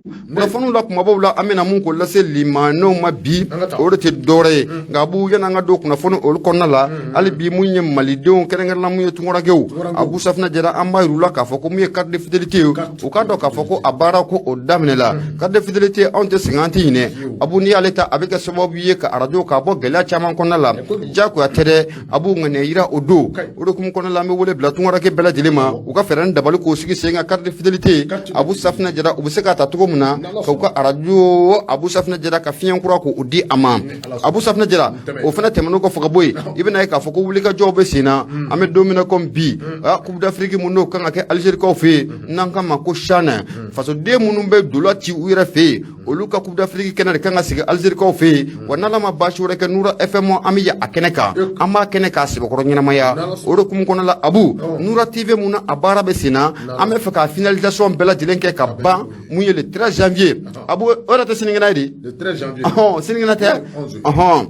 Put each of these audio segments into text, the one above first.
Kunnafoniw la kumabaw la, an bɛna mun ko lase limanaw ma bi, o de tɛ dɔwɛrɛ ye. Nka Abu, yanni an ka don kunnafoni olu kɔnɔna la, hali bi mun ye malidenw, kɛrɛnkɛrɛnna mun ye tunkarankew, Abu Safinɛ Jara, an b'a yir'u la k'a fɔ ko mun ye carte de fidélité ye, u k'a dɔn k'a fɔ ko a baara ko o daminɛla. Carte de fidélité, anw tɛ sɛgɛn, an tɛ ɲinɛ. Abu, n'i y'ale ta, a bɛ kɛ sababu ye ka arajo k'a bɔ gɛlɛya caman kɔnɔna la. Jagoya tɛ dɛ, Abu, ŋaniya yira o don. O de hukumu kɔnɔna la, an bɛ wele bila tunkaranke bɛɛ lajɛlen ma, u ka fɛɛrɛ ni dabali k'o sigi sen kan. Carte de fidélité, Abu Safinɛ Jara, u bɛ se k'a ta cogo min na k'u ka arajo, Abu Safinɛ Jara, ka fiɲɛ kura k'o di a ma. Abu Safinɛ Jara, o fana tɛmɛnen kɔfɛ ka bɔ yen, i bɛna ye k'a fɔ ko wulikajɔw bɛ sen na. An bɛ don min na komi bi, Coupe d'Afrique mun n'o kan ka kɛ Algérikaw fɛ yen, n'an k'a ma ko CHAN, fasoden minnu bɛ dola ci u yɛrɛ fɛ yen, olu ka Coupe d'Afrique kɛnɛ de kan ka sigi Algérikaw fɛ yen. Wa n'Ala ma baasi wɛrɛ kɛ, Nura FM, an bɛ a kɛnɛ kan, an b'a kɛnɛ k'a sɛbɛkɔrɔ ɲɛnamaya. O de hukumu kɔnɔna la, Abu, Nura TV mun na a baara bɛ sen na, an bɛ fɛ ka finalisation bɛɛ lajɛlen kɛ ka ban mun ye le 13 janvier. Abu, o yɛrɛ tɛ sinikɛnɛ ye de? Le 13 janvier. Ɔhɔn, sinikɛnɛ tɛ? Ɔhɔn,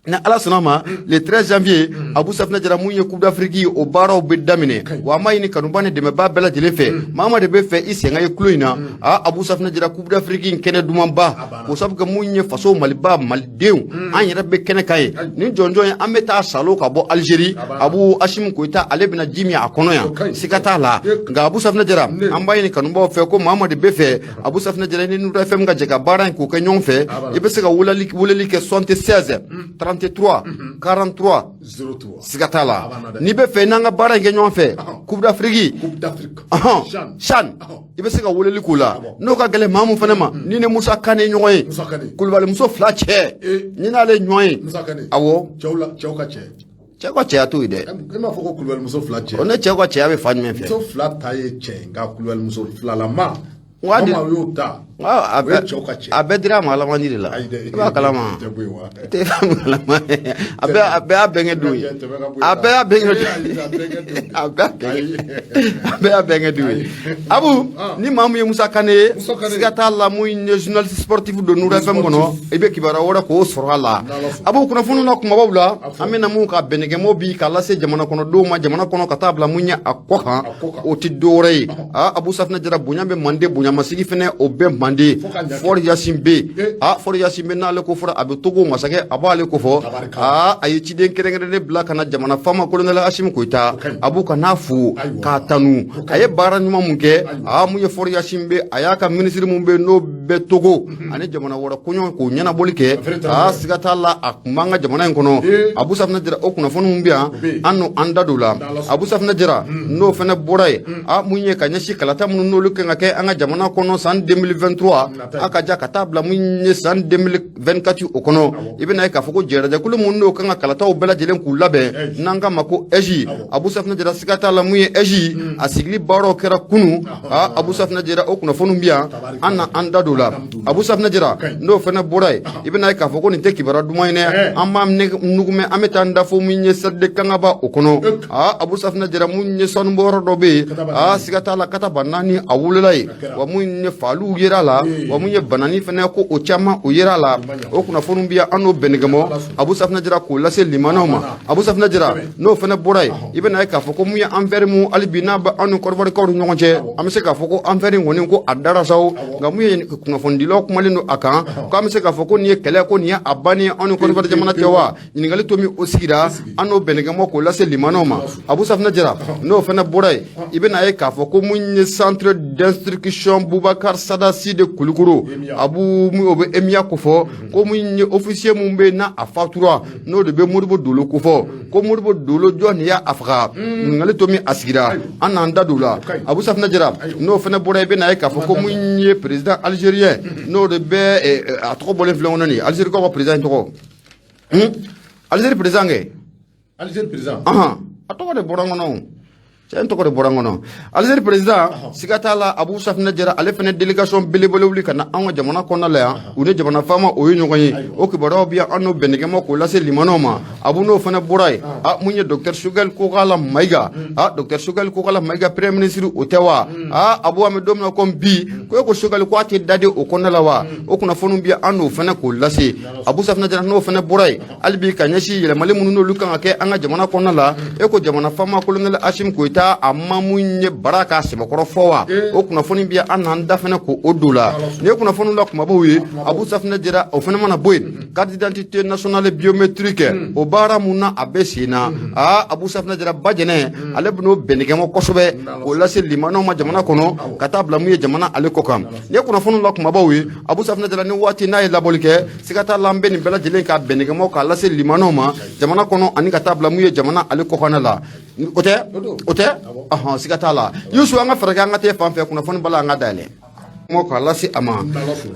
ni Ala sɔnna ma, le 13 janvier, Abu Safinɛ Jara, mun ye Coupe d'Afrique, o baaraw bɛ daminɛ. Wa an b'a ɲini kanuba ni dɛmɛbaa bɛɛ lajɛlen fɛ, maa ma de bɛ fɛ i sen ka ye kulo in na. Aa, Abu Safinɛ Jara, Coupe d'Afrique in kɛnɛ dumanba, k'o sabu kɛ mun ye faso Maliba, malidenw, an yɛrɛ bɛ kɛnɛ kan ye ni jɔnjɔn ye. An bɛ taa salo ka bɔ Algérie, Abu Asimi Goyita, ale bɛna ji min a kɔnɔ yan, siga t'a la. Nka Abu Safinɛ Jara, an b'a ɲini kanubaw fɛ ko maa ma de bɛ fɛ, Abu Safinɛ Jara, ni Nura FM ka jɛ ka baara in k'o kɛ ɲɔgɔn fɛ, i bɛ se ka weleli kɛ 76 33 43. 03. Siga t'a la, n'i bɛ fɛ n'an ka baara in kɛ ɲɔgɔn fɛ, Coupe d'Afrique, Coupe d'Afrique. Ɔhɔn, CHAN, i bɛ se ka weleli k'o la. N'o ka gɛlɛn maa mun fana ma, ni Musa Kane ɲɔgɔn ye, Musa Kane. Kulubali muso fila cɛ, ni n'ale ɲɔgɔn ye. Musa Kane. Awɔ. Cɛw la, cɛw ka cɛ. Cɛ ka cɛya t'o ye dɛ. E m'a fɔ ko kulubali muso fila cɛ. O ne cɛw ka cɛya bɛ fan jumɛn fɛ? Muso fila ta ye cɛ ye, nka kulubali muso filalama. Wa Maa y'o ta. A O ye cɛw ka cɛ. A bɛɛ dira a ma alamandi de la. Ayi dɛ. I b'a kalama. Tɛ bɔ yen wa? I tɛ kalama, a bɛɛ y'a bɛnkɛ don ye. Tɛmɛ ka bɔ yen. A bɛɛ y'a bɛnkɛ don. Ayi, a bɛnkɛ don. A bɛɛ y'a bɛnkɛ don ye. Abu, ni maa min ye Musa Kane ye, Musa Kane. siga t'a la, mun ye journaliste sportif don Nura FM kɔnɔ, i bɛ kibaruya wɛrɛ k'o sɔrɔ a la. N'Ala sɔnna. Abu, kunnafoniw na kumabaw la, an bɛna mun ka bɛnɛkɛmɔ bi k'a lase jamana kɔnɔdenw ma, jamana kɔnɔ ka taa bila mun ye a kɔ kan, A kɔ kan. o tɛ dɔwɛrɛ ye. Aa, Abu Safinɛ Jara, bonya bɛ mande, bonyamasigi fɛnɛ o bɛ mande. Fo ka ɲɛ kɛ. Fɔri Yasin bɛ. Eh. Aa, Fɔri Yasin bɛ, n'ale ko fɔra a bɛ Togo masakɛ, a b'ale ko fɔ. Tabarikala. Aa, a ye ciden kɛrɛnkɛrɛnnen bila ka na jamana faama colonel Asimi Goyita, ka ɲi. Abu, ka n'a fo Ayiwa. k'a tanu, a ye baara ɲuman mun kɛ. Ayiwa. Aa, mun ye Fɔri Yasin bɛ, a y'a ka minisiri mun bɛ, n'o bɛ Togo ani jamana wɛrɛ koɲɔ k'o ɲɛnabɔli kɛ. Affaire étrangère. Aa, siga t'a la, a kun b'an ka jamana in kɔnɔ. Eh. Abu Safinɛ Jara, o kunnafoni mun bɛ yan, bɛ yen. an n'o an da don la. N'Ala sɔnna. Abu Safinɛ Jara, n'o fana bɔra yen, a mun ye ka ɲɛsin kalata minnu n'olu kan ka kɛ an ka jamana kɔnɔ san 2023 Nata ye. a ka ja ka taa bila mun ye san 2024 o kɔnɔ, i bɛna ye k'a fɔ ko jɛrɛjɛkulu mun n'o kan ka kalataw bɛɛ lajɛlen k'u labɛn, Ɛji. n'an k'a ma ko AIGE. Awɔ. Abu Safinɛ Jara, siga t'a la, mun ye AIGE a sigili baaraw kɛra kunu. A Abu Safinɛ Jara, o kunnafoniw bɛ yan, an na an da don la. Abu Safinɛ Jara, n'o fana bɔra yen, i bɛna ye k'a fɔ ko nin tɛ kibaruya duman ye dɛ. Eh. An b'an nugumɛ, an bɛ taa an da fo mun ye stade de Kangaba o kɔnɔ. Aa, Abu Safinɛ Jara, mun ye sanubɔyɔrɔ dɔ bɛ yen. Kataba. Aa, siga t'a la, kataba naani a wolola yen. kɛra. Wa mun ye faliw yera la, wa mun ye banani fana ko o caman o yera la. O kunnafoniw bɛ yan, an n'o bɛnɛkɛmɔ, Abu Safinɛ Jara, k'o lase limanaw ma. Abu Safinɛ Jara, n'o fana bɔra yen, i bɛna ye k'a fɔ ko mun ye affaire mun hali bi n'a bɛ an ni Kɔdiwarikaw ni ɲɔgɔn cɛ, an bɛ se k'a fɔ ko affaire in kɔni ko a dara sa o. Nka mun ye kunnafonidilaw kumalen don a kan k'an bɛ se k'a fɔ ko nin ye kɛlɛ, ko nin ye a bannen ye an ni Kɔdiwari jamana cɛ wa? Ɲininkali to min o sigira, an n'o bɛnɛkɛmɔ k'o lase limanaw ma. Abu Safinɛ Jara, n'o fana bɔra yen, i bɛna ye k'a fɔ ko mun ye centre d'instruction Boubacar Sadassi de Kulukoro, Abu, mun o bɛ EMIA kofɔ, ko mun ye officier mun bɛ yen n'a a fatura, n'o de bɛ Modibo Dolo kofɔ, ko Modibo Dolo, jɔn de y'a faga? Ɲininkali to min a sigira, an n'an da don o la. Abu Safinɛ Jara, n'o fana bɔra, i bɛna ye k'a fɔ ko mun ye président algérien, n'o de bɛ a tɔgɔ bɔlen filɛ kɔnɔ nin ye, Algérie ka président in tɔgɔ, Algérie président kɛ. Algérie président. Ahan, a tɔgɔ de bɔra n kɔnɔ o. Cɛ in tɔgɔ de bɔra n kɔnɔ. Algérie président, siga t'a la, Abu Safinɛ Jara, ale fana délégation belebele wuli ka na an ka jamana kɔnɔna la yan, u ni jamana faama o ye ɲɔgɔn ye. O kibaruyaw bɛ yan, an n'o bɛnɛkɛma k'o lase limanaw ma. Abu, n'o fana bɔra yen, a mun ye docteur Choguel Kokala Maïga, a docteur Choguel Kokala Maïga, premier ministre o tɛ wa? A Abu, an bɛ don min na komi bi, ko e ko Choguel ko a tɛ daden o kɔnɔna la wa? O kunnafoniw bɛ yan, an n'o fana k'o lase. Abu Safinɛ Jara, n'o fana bɔra yen, hali bi ka ɲɛsin yɛlɛmali minnu n'olu kan ka kɛ an ka jamana kɔnɔna la, e ko jamana faama colonel Asimi Goyita Koyita a ma mun ye bara k'a sɛbɛkɔrɔ fɔ wa o kunnafoni bɛ an n'an da fana ko o don la nin ye kunnafoni la kumabaw ye Abu Safinɛ Jara o fana mana bɔ yen carte d'identité nationale biométrique o baara mun na a bɛ sen na aa Abu Safinɛ Jara Bajɛnɛ ale bɛn'o bɛnɛkɛmɔ kosɛbɛ k'o lase limanaw ma jamana kɔnɔ ka taa bila mun ye jamana ale kɔ kan nin ye kunnafoni la kumabaw ye Abu Safinɛ Jara ni waati n'a ye labɔli kɛ siga t'a la an bɛ nin bɛɛ lajɛlen ka bɛnɛkɛmɔ k'a lase limanaw ma jamana kɔnɔ ani ka taa bila mun ye jamana ale kɔkan la o tɛ o tɛ ɔhɔn siga t'a la Yusu an ka fɛɛrɛ kɛ an ka t'e fan fɛ kunnafoni bala an ka dayɛlɛ kuma k'a lase a ma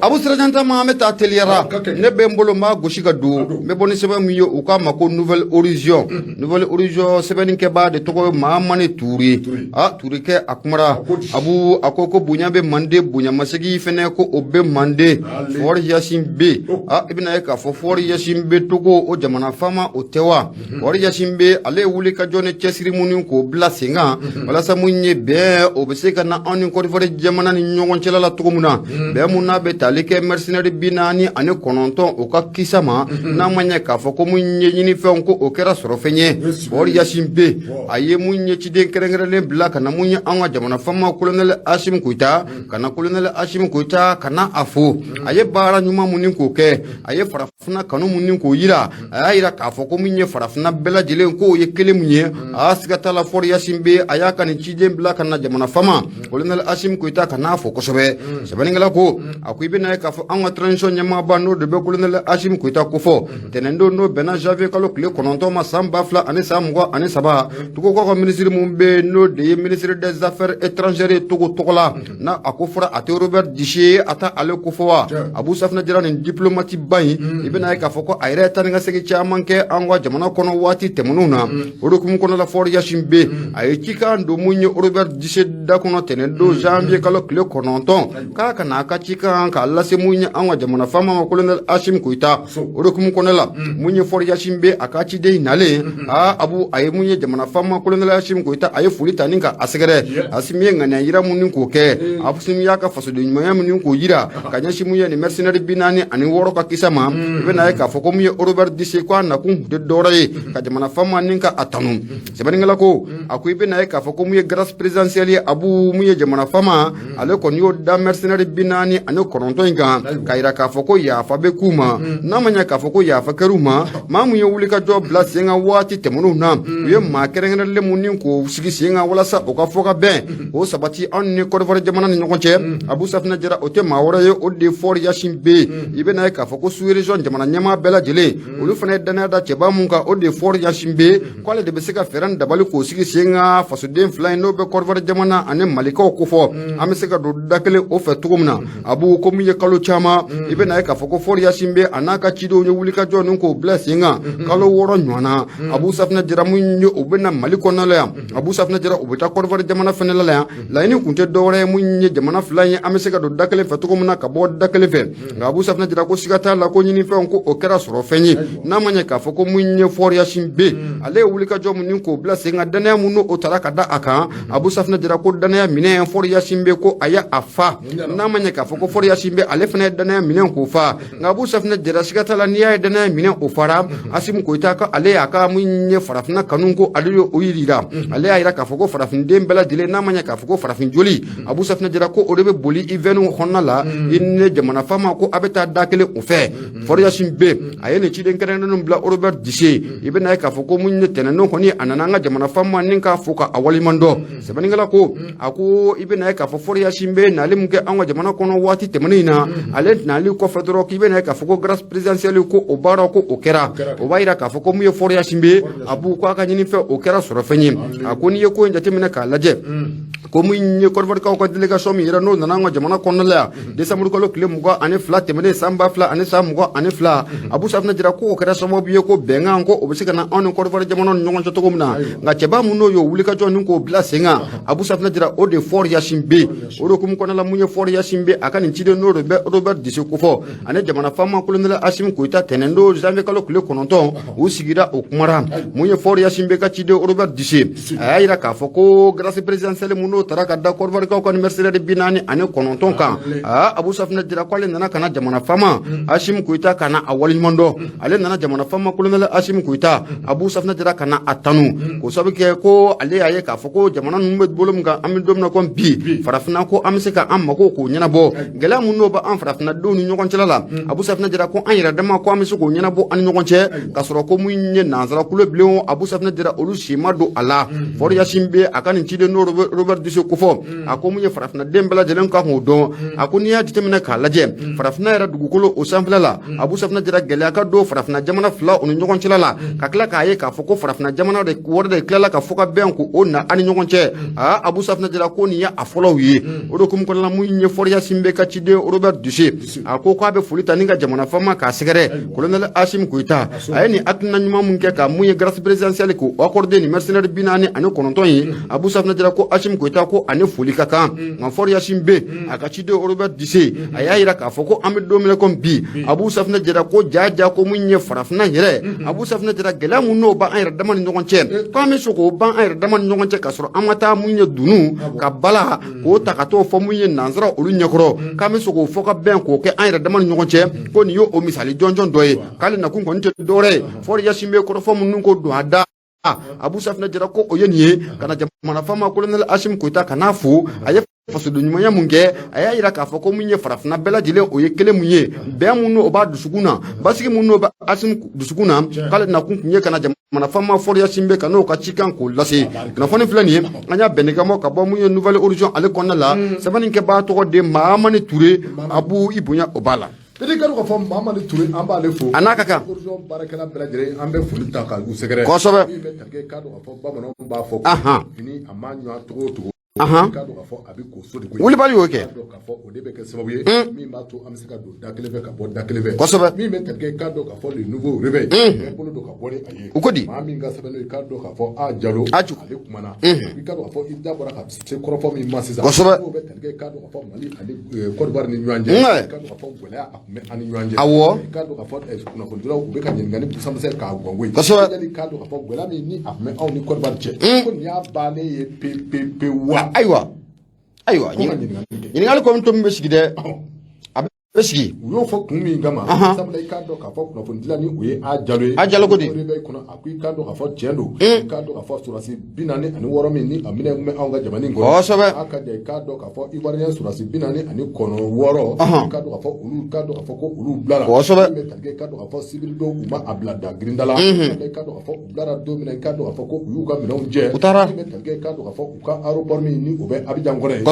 Abu Sirajanta ma an bɛ taa teliyara ne bɛ n bolo n b'a gosi ka don n bɛ bɔ ni sɛbɛn min ye u k'a ma ko Nouvel Horizon Nouvel Horizon sɛbɛnnikɛbaa de tɔgɔ ye Mahamani Ture a Turekɛ a kumara Abu a ko ko bonya bɛ mande bonyamasegin fɛnɛ ko o bɛ mande Faure Gnassingbé a i bɛna ye k'a fɔ Faure Gnassingbé Togo o jamana faama o tɛ wa Faure Gnassingbé ale ye wuli ka jɔ ni cɛsiri mun k'o bila sen kan walasa mun ye bɛn o bɛ se ka na anw ni Côte d'Ivoire jamana ni ɲɔgɔn cɛla la cogo min na bɛn mun n'a bɛ tali kɛ mercenaires 49 o ka kisa ma n'a ma ɲɛ k'a fɔ ko mun ye ɲinifɛnw ko o kɛra sɔrɔfɛn ye Faure Gnassingbé a ye mun ye ciden kɛrɛnkɛrɛnlen bila ka na mun ye an ka jamana faama colonel Assimi Goïta ka na colonel Assimi Goïta ka na a fo a ye baara ɲuman mun k'o kɛ a ye farafinna kanu mun k'o yira a y'a yira k'a fɔ ko min ye farafinna bɛɛ lajɛlen k'o ye kelen mun ye a siga t'a la Faure Gnassingbé a y'a ka nin ciden bila ka na jamana faama colonel Assimi Goïta ka n'a fo kosɛbɛ sɛbɛnnikɛla ko a ko i bɛna ye k'a fɔ an ka transition ɲɛmaaba n'o de bɛ colonel Assimi Goïta kofɔ tɛnɛndon n'o bɛnna janvier kalo tile 9 ma san 2023 Togokaw ka minisiri mun bɛ yen n'o de ye ministre des affaires étrangères ye Togo tɔgɔ la n'a a ko fɔra a tɛ Robert Dussey a ta ale ko fɔ wa Abu Safinɛ Jara nin diplomate ba in i bɛna ye k'a fɔ ko a yɛrɛ taa ni ka segin caman kɛ an ka jamana kɔnɔ waati tɛmɛnenw na o de hukumu kɔnɔ la Faure Gnassingbé a ye cikan don mun ye Robert Dussey da kɔnɔ tɛnɛndon janvier kalo tile 9 k'a ka n'a ka cikan k'a lase mun ye an ka jamana faama ma colonel Assimi Goïta o de hukumu kɔnɔ la mun ye Faure Gnassingbé a ka ciden nalen aa Abu a ye mun ye jamana faama colonel Assimi Goïta a ye foli ta ni ka a sɛgɛrɛ Assimi ye ŋaniya yira mun ni k'o kɛ Assimi y'a ka fasoden ɲumanya mun ni k'o yira ka ɲɛsin mun ye nin mercenaires 46 ka kisa ma i bɛna ye k'a fɔ ko mun ye Robert Dussey ko a nakun tun tɛ dɔwɛrɛ ye ka jamana faama ni ka a tanu sɛbɛnnikɛla ko a ko i bɛna ye k'a fɔ ko mun ye grâce présidentielle ye Abu mun ye jamana faama ale kɔni y'o da mercenaires 49 in kan k'a yira k'a fɔ ko yafa bɛ k'u ma n'a ma ɲɛ k'a fɔ ko yafa kɛr'u ma maa mun ye wulikajɔ bila sen kan waati tɛmɛnenw na u ye maa kɛrɛnkɛrɛnlen mun ni k'o sigi sen kan walasa o ka fɔ ka bɛn k'o sabati anw ni Côte d'Ivoire jamana ni ɲɔgɔn cɛ Abu Safinɛ Jara o tɛ maa wɛrɛ ye o de ye Faure Gnassingbé i bɛna ye k'a fɔ ko sous région jamana ɲɛmaa bɛɛ lajɛlen olu fana ye danaya da cɛba mun kan o de ye Faure Gnassingbé k'ale de bɛ se ka fɛɛrɛ ni dabali k'o sigi sen kan fasoden fila in n'o bɛ Côte d'Ivoire jamana ani Malikaw kofɔ an bɛ se ka don da kelen o fɛ cogo min na Abu ko min ye kalo caman i bɛna ye k'a fɔ ko Faure Gnassingbé a n'a ka cidenw ye wulikajɔ ni k'o bila sen kan kalo 6 ɲɔgɔn na Abu Safinɛ Jara mun ye u bɛ na Mali kɔnɔna la yan Abu Safinɛ Jara u bɛ taa Côte d'Ivoire jamana fɛnɛ la yan laɲini kun tɛ dɔwɛrɛ ye mun ye jamana fila in an bɛ se ka don da kelen fɛ cogo min na ka bɔ da kelen fɛ nka Abu Safinɛ Jara ko siga t'a la ko ɲinifɛnw ko o kɛra sɔrɔfɛn ye n'a ma ɲɛ k'a fɔ ko mun ye Faure Gnassingbé ale ye wulikajɔ mun ni k'o bila sen kan danaya mun o tara ka da a kan Abu Safinɛ Jara ko danaya minɛ Faure Gnassingbé ko a y'a fa n'a ma ɲɛ k'a fɔ ko Faure Gnassingbé ale fana ye danaya minɛ k'o fa nka Abu Safinɛ Jara siga t'a la n'i y'a ye danaya minɛ o fara Assimi Goïta ko ale y'a ka mun ye farafinna kanu ko ale ye o yira ale y'a yira k'a fɔ ko farafinden bɛɛ lajɛlen n'a ma ɲɛ k'a fɔ ko farafin joli Abu Safinɛ Jara ko o de bɛ boli i veine kɔnɔna la i ni jamana faama ko a bɛ taa da kelen o fɛ Faure Gnassingbé a ye nin ciden kɛrɛnkɛrɛnnen bila Robert Dussey i bɛna ye k'a fɔ ko mun ye tɛnɛndon kɔni a nana an ka jamana faama ni k'a fo ka a waleɲuman dɔn sɛbɛnnikɛla ko a ko i bɛna ye k'a fɔ Faure Gnassingbé nali mun kɛ an ka jamana kɔnɔ waati tɛmɛnen in na ale nali kɔfɛ dɔrɔn k'i bɛna ye k'a fɔ ko grâce présidentielle ko o baara ko o kɛra o b'a yira k'a fɔ ko mun ye Faure Gnassingbé Abu ko a ka ɲinifɛn o kɛra sɔrɔfɛn ye a ko n'i ye ko in jateminɛ k'a lajɛ ko mun ye Côte d'Ivoire ka délégation min yɛrɛ n'o nana an ka jamana kɔnɔna la yan décembre kalo tile 22 tɛmɛnen san 2022 Abu Safinɛ Jara ko o kɛra sababu ye ko bɛnkan ko o bɛ se ka na anw ni Côte d'Ivoire jamana ni ɲɔgɔn cɛ cogo min na nka cɛba mun n'o y'o wulikajɔ ni k'o bila sen kan Abu Safinɛ Jara o de Faure Gnassingbé o de hukumu kɔnɔna la mun ye ye Faure Gnassingbé a ka nin ciden n'o de bɛ Robert Dussey kofɔ ani jamana faama colonel Assimi Goïta tɛnɛn don janvier kalo tile 9, u sigira o kumara. Mun ye Faure Gnassingbé ka ciden Robert Dussey, a y'a jira k'a fɔ ko grâce présidentielle mun n'o taara ka da Côte d'Ivoire ka mercenaires 49 kan, aa, Abu Safinɛ Jara, k'ale nana ka na jamana faama Assimi Goïta ka na a waleɲuman dɔn. Ale nana jamana faama colonel Assimi Goïta, Abu Safinɛ Jara, ka na a tanu k'o sababu kɛ ko ale y'a ye k'a fɔ ko jamana ninnu bɛ bolo min kan, an bɛ don min na komi bi, farafinna ko an bɛ se ka an mako k'o ɲɛnabɔ. Gɛlɛya mun n'o bɛ an farafinna denw ni ɲɔgɔn cɛla la, Abu Safinɛ Jara, ko an yɛrɛ dama ko an bɛ se k'o ɲɛnabɔ an ni ɲɔgɔn cɛ, k'a sɔrɔ ko mun ye nansara kulo bilen, Abu Safinɛ Jara, olu si ma don a la. Faure Gnassingbé a ka nin ciden n'o Robert Dussey kofɔ, a ko mun ye farafinna den bɛɛ lajɛlen kan k'o dɔn. A ko n'i y'a jateminɛ k'a lajɛ farafinna yɛrɛ dugukolo o sanfɛla la, Abu Safinɛ Jara, gɛlɛya ka don farafinna jamana fila o ni ɲɔgɔn cɛla la, ka tila k'a ye k'a fɔ ko farafinna jamana de wɛrɛ de tilala ka fɔ ka bɛn k'o na an ni ɲɔgɔn cɛ. Aa, Abu Safinɛ Jara, ko nin ye a fɔlɔw ye. O de hukumu kɔnɔna la, mun ye Faure Gnassingbé ka ciden Robert Dussey, a ko k'a bɛ foli ta ni ka jamana faama k'a sɛgɛrɛ, colonel Assimi Goïta. A ye nin hakilina ɲuman mun kɛ ka mun ye grâce présidentielle k'o accordé nin mercenaires 49 ye, Abu Safinɛ Jara, ko Assimi Goïta, ko ani foli ka kan. Nka Faure Gnassingbé a ka ciden Robert Dussey, a y'a jira k'a fɔ ko an bɛ don min na komi bi, Abu Safinɛ Jara, ko ja ja ko mun ye farafinna yɛrɛ, Abu Safinɛ Jara, gɛlɛya mun n'o b'an yɛrɛ dama ni ɲɔgɔn cɛ, ko an bɛ se k'o ban an yɛrɛ dama ni ɲɔgɔn cɛ, k'a sɔrɔ an ma taa mun ye dunun ka bala k'o ta ka t'o fɔ mun ye nansara olu ɲɛkɔrɔ, k'an bɛ se k'o fɔ ka bɛn k'o kɛ an yɛrɛ dama ni ɲɔgɔn cɛ, ko nin y'o o misali jɔnjɔn dɔ ye. K'ale nakun kɔni tɛ dɔwɛrɛ ye, Faure Gnassingbé kɔrɔfɔ minnu ko don a da, Abu Safinɛ Jara, ko o ye nin ye ka na jamana faama colonel Assimi Goïta ka n'a fo a ye fasoden ɲumanya mun kɛ. A y'a jira k'a fɔ ko mun ye farafinna bɛɛ lajɛlen o ye kelen mun ye, bɛn mun n'o b'a dusukun na, basigi mun n'o bɛ Assimi dusukun na, k'ale nakun tun ye ka na jamana faama Faure Gnassingbé ka n'o ka cikan k'o lase. Kunnafoni filɛ nin ye, an y'a bɛnnikamɔ ka bɔ mun ye Nouvel Horizon ale kɔnɔna la. Sɛbɛnni kɛbaa tɔgɔ de Mahamani Ture. Abu, i bonya o b'a la. Petit ka k'a fɔ Mahamani Ture, an b'ale fo. A n'a ka kan. Horizon baarakɛla bɛɛ lajɛlen, an bɛ foli ta ka u sɛgɛrɛ. Kosɛbɛ. Min bɛ tali kɛ, k'a dɔn k'a fɔ bamananw b'a fɔ fini a ma ɲɔ cogo o cogo, k'a dɔn k'a fɔ a bɛ ko so de koyi. Wulibali y'o kɛ. K'a dɔn k'a fɔ o de bɛ kɛ sababu ye min b'a to an bɛ se ka don da kelen fɛ ka bɔ da kelen fɛ. Min bɛ tali kɛ, k'a dɔn k'a fɔ le nouveau réveil bɛɛ bolo don ka bɔ ni a ye. U ko di? Maa min ka sɛbɛn n'o ye, k'a dɔn k'a fɔ a Jalo. Aju. Ale kumana. I k'a dɔn k'a fɔ i da bɔra ka se kɔrɔfɔ min ma sisan. N'o bɛ tali kɛ, k'a dɔn k'a fɔ Mali ani Côte d'Ivoire ni ɲɔgɔn cɛ. I k'a dɔn k'a fɔ gɛlɛya a tun bɛ an ni ɲɔgɔn cɛ. I k'a dɔn k'a fɔ kunnafonidilaw u bɛ ka ɲininkali busanmisɛn k'a gɔngɔn. Yali k'a dɔn k'a fɔ gɛlɛya min ni a tun bɛ anw ni Côte d'Ivoire cɛ, ko nin y'a bannen ye pe pe pe wa? Ayiwa, ayiwa, Ko ka ɲininkali kɛ. Ɲininkali kɔni to min bɛ sigi dɛ, a bɛ sigi. U y'o fɔ kun min kama, sabula i k'a dɔn k'a fɔ kunnafonidila ni o ye a Jalo ye. A Jalo ko di? Réveil kɔnɔ, a ko i k'a dɔn k'a fɔ tiɲɛ don, i k'a dɔn k'a fɔ sɔrɔdasi 46 min ni a minɛ kun bɛ anw ka jamana in kɔnɔ. A ka ja, i k'a dɔn k'a fɔ Ivoirien sɔrɔdasi 46, i k'a dɔn k'a fɔ olu, i k'a dɔn k'a fɔ ko olu bilara. Min bɛ tali kɛ, i k'a dɔn k'a fɔ sibiri don, u ma a bila da girinda la. I k'a dɔn k'a fɔ u bilara don min na, i k'a dɔn k'a fɔ ko u y'u ka minɛnw jɛ. U taara. Min bɛ tali kɛ, i k'a dɔn k'a fɔ u ka aéroport min ni o bɛ Abidjan kɔnɔ yen. Ko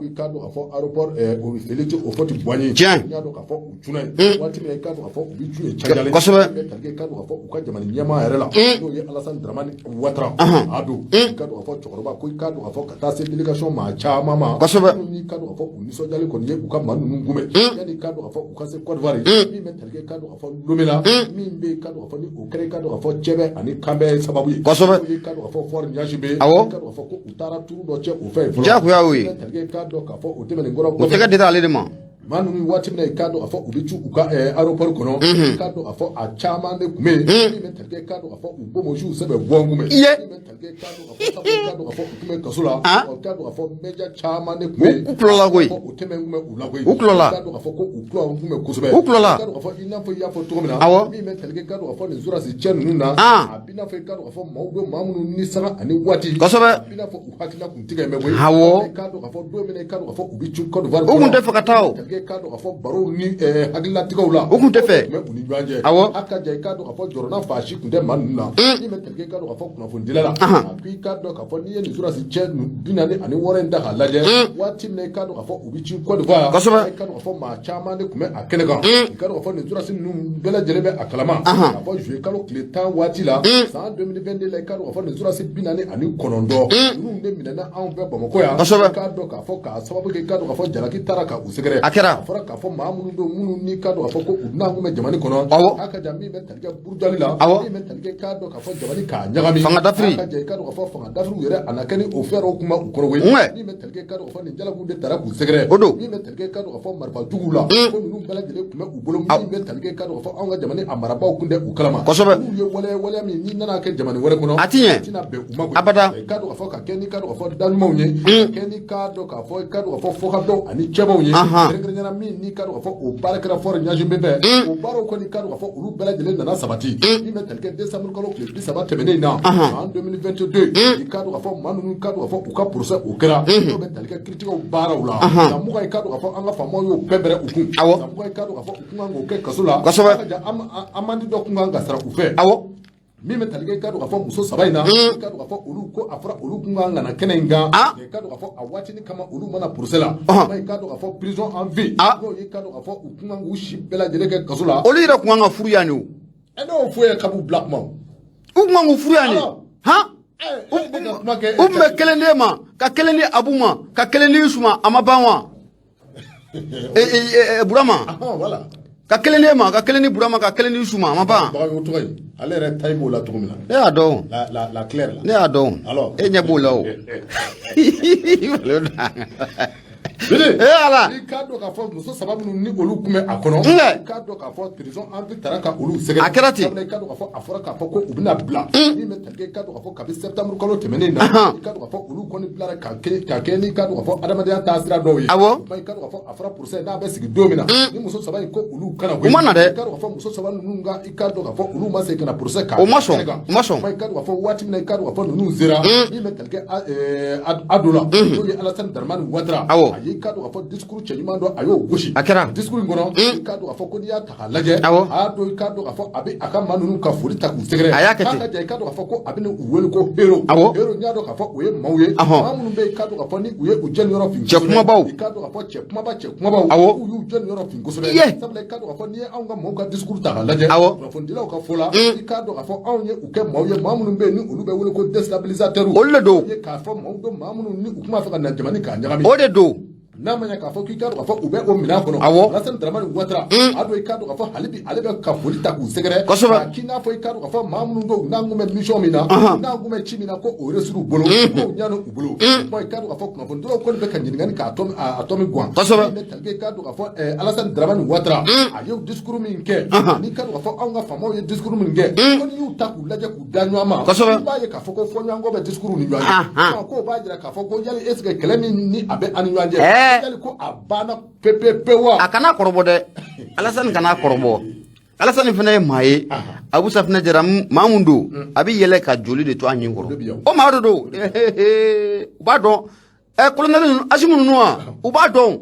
i k'a dɔn k'a fɔ aéroport o Félix Houphouët-Boigny. I y'a dɔn k'a fɔ u cunna yen waati min na, i k'a dɔn k'a fɔ u bɛ cun yen cajalen. Min bɛ tali kɛ, i k'a dɔn k'a fɔ u ka jamana ɲɛmaa yɛrɛ la, n'o ye Alassane Dramane Ouattara a don, i k'a dɔn k'a fɔ cɛkɔrɔba ko i k'a dɔn k'a fɔ ka taa se délégation maa caman ma. Minnu ni i k'a dɔn k'a fɔ u nisɔndiyalen kɔni ye u ka maa ninnu kunbɛn yanni i k'a dɔn k'a fɔ u ka se Côte d'Ivoire. Min bɛ tali kɛ, i k'a dɔn k'a fɔ Lomé la, min bɛ i k'a dɔn k'a fɔ ni o kɛra, i k'a dɔn k'a fɔ cɛbɛ ani kanbɛ sababu ye. N'o ye i k'a dɔn k'a fɔ Faure Gnassingbé. I k'a dɔn k'a fɔ ko u taara turu dɔ cɛ o fɛ yen fɔlɔ. Diyagoya y'o ye. Min bɛ tali kɛ, i k'a dɔn k'a fɔ o tɛmɛnen kɔrɔ O tɛgɛ dira ale de ma. Maa ninnu waati min na, i k'a dɔn k'a fɔ u bɛ ci u ka aéroport kɔnɔ, i k'a dɔn k'a fɔ a caman de tun bɛ yen. Min bɛ tali kɛ, i k'a dɔn k'a fɔ u bomosiw sɛbɛ bɔ kun bɛ. Min bɛ tali kɛ, i k'a dɔn k'a fɔ sabula i k'a dɔn k'a fɔ u tun bɛ kaso la. I k'a dɔn k'a fɔ média caman de tun bɛ yen. U kulɔla koyi. O tɛmɛ kun bɛ u la koyi. U kulɔla. I k'a dɔn k'a fɔ ko u kulɔ kun bɛ kosɛbɛ. U kulɔla. I k'a dɔn k'a fɔ i n'a fɔ i y'a fɔ cogo min na. Min bɛ tali kɛ, i k'a dɔn k'a fɔ nin sɔrɔdasi cɛ ninnu na. A b'i n'a fɔ i k'a dɔn k'a fɔ maaw bɛ maa minnu ni sanga ani waati. Kosɛbɛ. A b'i n'a fɔ u hakilila kun tigɛ bɛ koyi. Awɔ. I k'a dɔn k'a fɔ don min na, i k'a dɔn k'a fɔ u bɛ ci Côte d'Ivoire. U kun tɛ fɛ ka taa o. I k'a dɔn k'a fɔ barow ni hakililatigɛw la. U kun tɛ fɛ. O tun bɛ u ni ɲɔgɔn cɛ. A ka ja, i k'a dɔn k'a fɔ jɔrɔna fa si kun tɛ maa ninnu na. Min bɛ tali kɛ, i k'a dɔn k'a fɔ kunnafonidila la. A ko i k'a dɔn k'a fɔ n'i ye nin sɔrɔdasi cɛ 46 in ta k'a lajɛ. Waati min na, i k'a dɔn k'a fɔ u bɛ ci Côte d'Ivoire. I k'a dɔn k'a fɔ maa caman de tun bɛ a kɛnɛ kan. I k'a dɔn k'a fɔ nin sɔrɔdasi ninnu bɛɛ lajɛlen bɛ a kalama. K'a fɔ juillet kalo tile 10 waati la. San 2022 la, i k'a dɔn k'a fɔ nin sɔrɔdasi 49 ninnu de minɛna anw fɛ Bamakɔ yan. I k'a dɔn k'a fɔ k'a sababu kɛ, i k'a dɔn k'a fɔ jalaki taara ka u sɛgɛrɛ. A kɛra. kɛra. A fɔra k'a fɔ maa minnu don, minnu n'i k'a dɔn k'a fɔ ko u dunan kun bɛ jamana kɔnɔ. A ka jan min bɛ tali kɛ burujali la. Min bɛ tali kɛ k'a dɔn k'a fɔ jamana k'a ɲagami. Fanga dafiri. A ka jan i k'a dɔn k'a fɔ fanga dafiriw yɛrɛ, a na kɛ ni o fɛɛrɛw kun b'u kɔrɔ koyi. Min bɛ tali kɛ k'a dɔn k'a fɔ nin jalakiw de tara k'u sɛgɛrɛ. O don. Min bɛ tali kɛ k'a dɔn k'a fɔ marifa juguw la, ko ninnu bɛɛ lajɛlen tun bɛ u bolo. Min bɛ tali kɛ k'a dɔn k'a fɔ anw ka jamana a marabaaw kun tɛ u kalama. N'u ye waleya waleya min n'i nana kɛ jamana wɛrɛ kɔnɔ, A ti ɲɛ. a tɛna bɛn u ma koyi. Abada. I k'a dɔn k'a fɔ ka kɛ n'i k'a dɔn k'a fɔ da ɲumanw ye, ka kɛ n'i k'a dɔn k'a fɔ i k'a dɔn k'a fɔ fɔkabɛnw ani cɛbaw ye, kɛrɛnkɛrɛnnenya la min n'i k'a dɔn k'a fɔ o baara kɛra Faure Gnassingbé fɛ, o baaraw kɔni, k'a dɔn k'a fɔ olu bɛɛ lajɛlen nana sabati. Min bɛ tali kɛ décembre kalo tile 30 tɛmɛnen in na, san 2022, i k'a dɔn k'a fɔ maa ninnu, k'a dɔn k'a fɔ u ka procès o kɛra, n'o bɛ tali kɛ kiiritigɛw baaraw la. San 20, i k'a dɔn k'a fɔ an ka faamaw y'o pɛnpɛrɛ u kun. San 20, i k'a dɔn k'a fɔ u kun kan k'o kɛ kaso la. A ka jan amende dɔ kun kan ka sara u fɛ. Min bɛ tali kɛ, i k'a dɔn k'a fɔ muso saba in na, i k'a dɔn k'a fɔ olu ko a fɔra olu kun kan ka na kɛnɛ in kan. I k'a dɔn k'a fɔ a waatinin kama olu mana procès la, i k'a dɔn k'a fɔ prison à vie, n'o ye i k'a dɔn k'a fɔ u kun kan k'u si bɛɛ lajɛlen kɛ kaso la. Olu yɛrɛ kun kan ka furu yan de o. Ɛ, ne y'o fɔ ye kab'u bila kuma o. U kun kan k'u furu yan de. Han, ɛ, ne ka kuma kɛ. U tun bɛ kelen d'e ma, ka kelen di Abu ma, ka kelen di Yusu ma, a ma ban wa? Burama. Voilà. Ka kelen d'e ma, ka kelen di Burama, ka kelen di Yusu ma, a ma ban. Bagayogo tɔgɔ in, ale yɛrɛ taille b'o la cogo min na. Ne y'a dɔn. La la la claire la. Ne y'a dɔn. Alors. E ɲɛ b'o la o. Bili. Eh Ala. I k'a dɔn k'a fɔ muso saba minnu ni olu kun bɛ a kɔnɔ. I k'a dɔn k'a fɔ prison à vie taara ka olu sɛgɛrɛ. A kɛra ten. Sabula i k'a dɔn k'a fɔ a fɔra k'a fɔ ko u bɛna bila. Min bɛ tali kɛ, i k'a dɔn k'a fɔ kabi septembre kalo tɛmɛnen na. I k'a dɔn k'a fɔ olu kɔni bilara ka kɛ ni i k'a dɔn k'a fɔ adamadenya taasira dɔw ye. I k'a dɔn k'a fɔ a fɔra procès n'a bɛ sigi don min na. Ni muso saba in ko olu kana U ma na dɛ. I k'a dɔn k'a fɔ muso saba ninnu ka, i k'a dɔn k'a fɔ olu ma segin ka na procès kan. O ma sɔn. U ma sɔn. I k'a dɔn k'a fɔ waati min na, i k'a dɔn k'a fɔ ninnu sera. Min bɛ tali kɛ Ado la. N'o ye Alassane Dramane Ouattara. A ye, i k'a dɔn k'a fɔ discours cɛɲuman dɔ, a y'o gosi. A kɛra. Discours in kɔnɔ, i k'a dɔn k'a fɔ ko n'i y'a ta k'a lajɛ. A y'a dɔn, i k'a dɔn k'a fɔ a bɛ a ka maa ninnu ka foli ta k'u sɛgɛrɛ. A y'a kɛ ten. K'a ka jan, i k'a dɔn k'a fɔ ko a bɛ u wele ko héros. Héros, n'i y'a dɔn k'a fɔ o ye maaw ye. Maa minnu bɛ yen, i k'a dɔn k'a fɔ ni u ye u jɛniyɔrɔ fin. Cɛ kumabaw. I k'a dɔn k'a fɔ cɛ kumaba, cɛ kumabaw. K'u y'u jɛniyɔrɔ fin kosɛbɛ. Sabula i k'a dɔn k'a fɔ n'i ye anw ka maaw ka discours ta k'a lajɛ. Kunnafonidilaw ka fɔ la. I k'a dɔn k'a fɔ anw ye u kɛ maaw ye, maa minnu bɛ yen ni olu bɛ wele ko déstabilisateurs. Olu de don. Ye k'a fɔ maaw don, maa minnu ni u tun b'a fɛ ka na jamana k'a ɲagami. O de don. N'a ma ɲɛ k'a fɔ k'i k'a dɔn k'a fɔ u bɛ o minɛn kɔnɔ. Alassane Dramane Ouattara. A don, i k'a dɔn k'a fɔ hali bi ale bɛ ka foli ta k'u sɛgɛrɛ. K'a k'i n'a fɔ i k'a dɔn k'a fɔ maa minnu don, n'an kun bɛ mission min na, n'an kun bɛ ci min na, ko o réussir u bolo, k'o ɲɛna u bolo. Bon, i k'a dɔn k'a fɔ kunnafonidilaw kɔni bɛ ka ɲininkali k'a tɔ a tɔ min gan. Min bɛ tali kɛ, i k'a dɔn k'a fɔ Alassane Dramane Ouattara, a ye discours min kɛ, n'i k'a dɔn k'a fɔ anw ka faamaw ye discours min kɛ, ko n'i y'u ta k'u lajɛ k'u da ɲɔgɔn ma, i b'a ye k'a fɔ ko fɔɲɔgɔnkɔ bɛ discours ni ɲɔgɔn cɛ. K'o b'a jira k'a fɔ ko yali est ce que kɛlɛ min ni a bɛ an ni ɲɔgɔn cɛ, yali ko a banna pepepe wa? A kana kɔrɔbɔ dɛ, Alassane kana kɔrɔbɔ. Alassane fana ye maa ye, Abu Safinɛ Jara, maa mun don, a bɛ yɛlɛ ka joli de to a ɲin kɔrɔ. O maa de don, u b'a dɔn. Ɛ, colonel ninnu, Assimi ninnu wa, u b'a dɔn.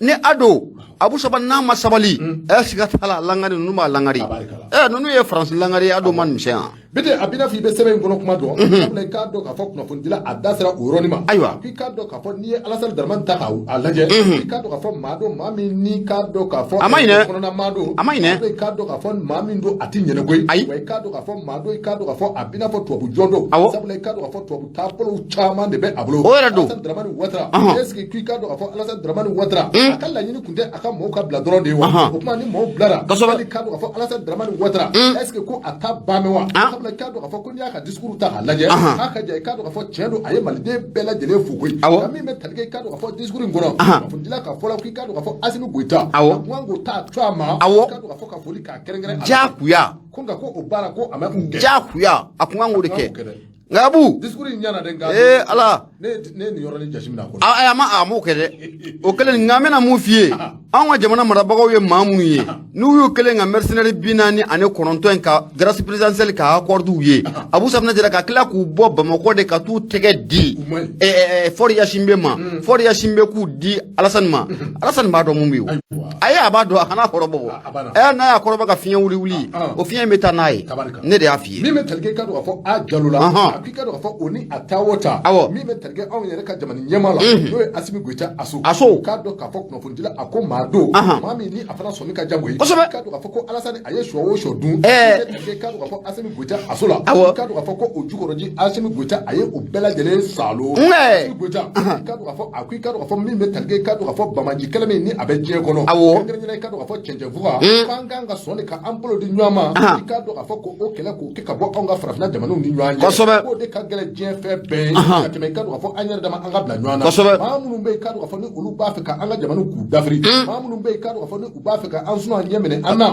Ni a don Abu Saba n'a ma sabali, ɛ, siga t'a la, langari ninnu b'a langari. Ɛ, ninnu ye Faransi langari ye, a don ma misɛn yan. Bite, a bɛna fɔ i bɛ sɛbɛn in kɔnɔ kuma dɔn. Sabula i k'a dɔn k'a fɔ kunnafonidila a da sera o yɔrɔnin ma. K'i k'a dɔn k'a fɔ n'i ye Alassane Dramane ta k'a lajɛ, i k'a dɔn k'a fɔ maa don, maa min n'i k'a dɔn k'a fɔ A ma ɲinɛ. kɔnɔna maa don. A ma ɲinɛ. I k'a dɔn k'a fɔ maa min don, a ti ɲinɛ koyi. Ayi. Wa i k'a dɔn k'a fɔ maa don, i k'a dɔn k'a fɔ a bɛna fɔ tubabu jɔn don. Sabula i k'a dɔn k'a fɔ tubabu taabolow caman de bɛ a bolo. O yɛrɛ don. Alassane Dramane Ouattara. Est ce que k'i k'a dɔn k'a fɔ Alassane Dramane Ouattara, a ka laɲini tun tɛ a ka maaw ka bila dɔrɔn de ye wa? O tuma ni maaw bilara, hali k'a dɔn k'a fɔ Alassane Dramane Ouattara, est ce que ko a ta ban mɛ wa? Sabula i k'a dɔn k'a fɔ ko n'i y'a ka discours ta k'a lajɛ, k'a ka ja, i k'a dɔn k'a fɔ tiɲɛ don, a ye maliden bɛɛ lajɛlen fo koyi. Nka min bɛ tali kɛ, i k'a dɔn k'a fɔ discours in kɔnɔ, kunnafonidila ka fɔ la k'i k'a dɔn k'a fɔ Assimi Goïta, a kun kan k'o ta to a ma, i k'a dɔn k'a fɔ ka foli k'a kɛrɛnkɛrɛn a la. Diyagoya. Ko nka ko o baara ko a ma kun kɛ. Diyagoya, a kun kan k'o de A kun kɛ. kan k'o kɛ dɛ. Nka Abu, Discours in ɲɛna dɛ, nka ee Ala. Ne ye nin yɔrɔnin jateminɛ a kɔnɔ. A m'o kɛ dɛ, o kɛlen. Nka n bɛna mun f'i ye? Anw ka jamana marabagaw ye maa minnu ye, n'u y'u kelen ka mercenaires 49 in ka grâce présidentielle ka accorder u ye, Abu Safinɛ Jara, ka tila k'u bɔ Bamakɔ de ka t'u tɛgɛ di U ma ɲi. Faure Gnassingbé ma, Faure Gnassingbé k'u di Alassane ma, Alassane b'a dɔn mun bɛ yen o. Ayi, a b'a dɔn, a kana kɔrɔbɔ. A banna. Ɛ, n'a y'a kɔrɔbɔ ka fiɲɛ wuli wuli, o fiɲɛ in bɛ taa n'a ye. Tabarika. Ne de y'a f'i ye. Min bɛ tali kɛ, i k'a dɔn k'a fɔ a Jalo la, a k'i k'a dɔn k'a fɔ o ni a taa o ta, min bɛ tali kɛ anw yɛrɛ ka jamana ɲɛmaa la, n'o ye Assimi Goïta Aso. Aso. K'a dɔn k'a fɔ kunnafonidila a ko maa don, maa min ni a fana sɔmi ka jan koyi. Kosɛbɛ. I k'a dɔn k'a fɔ ko Alasani a ye sɔ o sɔ dun, i k'a dɔn k'a fɔ Asimi Goyita aso la, i k'a dɔn k'a fɔ ko o jukɔrɔji, Asimi Goyita a ye o bɛɛ lajɛlen salo. Asimi Goyita, i k'a dɔn k'a fɔ a ko i k'a dɔn k'a fɔ min bɛ tali kɛ, i k'a dɔn k'a fɔ banbaanci kɛlɛ min ni a bɛ diɲɛ kɔnɔ, kɛrɛnkɛrɛnnenya, i k'a dɔn k'a fɔ cɛncɛnfuga, k'an kan ka sɔn de ka an bolo di ɲɔgɔn ma, i k'a dɔn k'a fɔ ko o kɛlɛ k'o kɛ ka bɔ anw ka farafinna jamanaw ni ɲɔgɔn cɛ, k'o de ka gɛlɛn diɲɛ fɛn bɛɛ ye ka tɛmɛ, i k'a dɔn k'a fɔ an yɛrɛ dama an ka bila ɲɔgɔn na. Maa minnu bɛ yen, i k'a dɔn k'a fɔ ni olu b'a fɛ ka an ka jamanaw k'u dafiri, maa minnu bɛ yen, i k'a dɔn k'a fɔ ni u b'a fɛ ka an sunɔ an ɲɛ minɛ an na,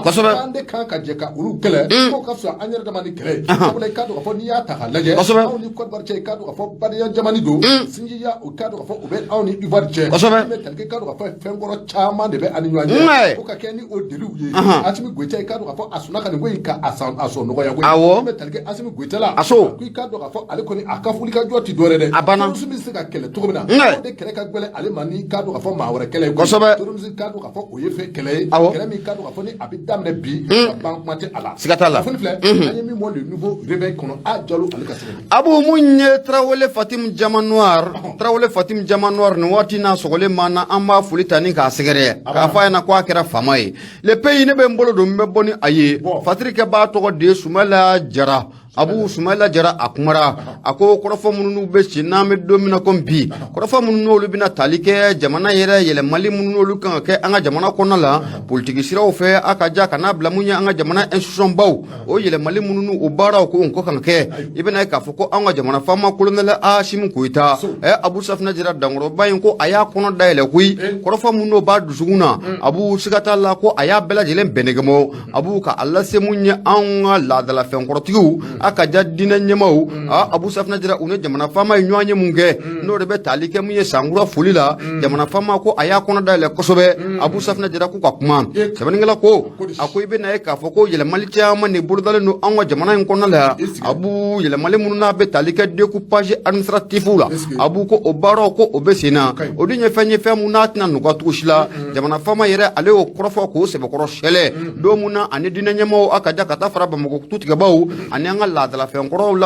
an de kan ka jɛ ka olu kɛlɛ, k'o ka fisa an yɛrɛ dama ni kɛlɛ ye. Sabula i k'a dɔn k'a fɔ n'i y'a ta k'a lajɛ, anw ni Côte d'Ivoire cɛ, i k'a dɔn k'a fɔ badenya jamani don, sinjiya, o k'a dɔn k'a fɔ o bɛ anw ni Ivoire cɛ. Min bɛ tali kɛ, i k'a dɔn k'a fɔ fɛn kɔrɔ caman de bɛ an ni ɲɔgɔn cɛ, ko ka kɛ ni o deliw ye. Asimi Goyita, i k'a dɔn k'a fɔ a sɔnna ka nin ko in ka a sɔn nɔgɔya koyi. Min bɛ tali kɛ Asimi Goyita la, ko i k'a dɔn k'a fɔ ale kɔni a ka wulikajɔ tɛ dɔwɛrɛ dɛ, A banna. Terrorisme bɛ se ka kɛlɛ cogo min na, o de kɛlɛ ka gɛlɛn ale ma ni k'a dɔn k'a fɔ maa wɛrɛ kɛlɛ ye koyi. Terrorisme, k'a dɔn k'a fɔ o ye fɛn kɛlɛ ye, kɛlɛ min k'a dɔn k'a fɔ ni a bɛ daminɛ bi ka ban, kuma tɛ a la. Siga t'a la. Kunnafoni filɛ an ye min bɔ Le Nouveau Réveil kɔnɔ, a Jalo ale ka sɛbɛn. Abu, mun ye Tarawele Fatim Jama Noir, Tarawele Fatim Jama Noir, nin waati n'a sɔgɔlen ma na, an b'a foli ta ni k'a sɛgɛrɛ k'a fɔ a ɲɛna ko a kɛra faama ye. Le Pays, ne bɛ n bolo don, n bɛ bɔ ni a ye. Fatirikɛbaa tɔgɔ de ye Sumayila Jara. Abu Sumayila Jara, a kumara, a ko kɔrɔfɔ minnu bɛ sen n'an bɛ don min na komi bi, kɔrɔfɔ minnu n'olu bɛna tali kɛ jamana yɛrɛ yɛlɛmali minnu n'olu kan ka kɛ an ka jamana kɔnɔna la politiki siraw fɛ, a ka ja ka n'a bila mun ye an ka jamana institution baw, o yɛlɛmali minnu n'u o baaraw ko ko kan ka kɛ, i bɛna ye k'a fɔ ko an ka jamana faama kolonɛli Asimi Goyita, Abu Safinɛ Jara dankɔrɔba in, ko a y'a kɔnɔ dayɛlɛ koyi. Kɔrɔfɔ minnu n'o b'a dusukun na, Abu, siga t'a la ko a y'a bɛɛ lajɛlen bɛnɛgɛmɔ, Abu, ka a lase mun ye anw ka laadalafɛnkɔrɔtigiw, a ka ja diinɛ ɲɛmaaw. A Abu Safinɛ Jara, u ni jamana faama ye ɲɔgɔn ye mun kɛ, n'o de bɛ tali kɛ mun ye sankura foli la, jamana faama ko a y'a kɔnɔ dayɛlɛ kosɛbɛ. Abu Safinɛ Jara k'u ka kuma, sɛbɛnnikɛla ko a ko i bɛna ye k'a fɔ ko yɛlɛmali caman de bolodalen don anw ka jamana in kɔnɔna la yan. Abu, yɛlɛmali minnu n'a bɛ tali kɛ découpage administratif la, Abu, ko o baaraw ko o bɛ sen na. O dun ye fɛn ye, fɛn mun n'a tɛna nɔgɔya cogo si la. Jamana faama yɛrɛ, ale y'o kɔrɔfɔ k'o sɛbɛkɔrɔ sɛlɛ don mun na ani diinɛ ɲɛmaaw, a ka ja ka taa fara Bamakɔ tutigɛbaw ani an ka laadalafɛnkɔrɔw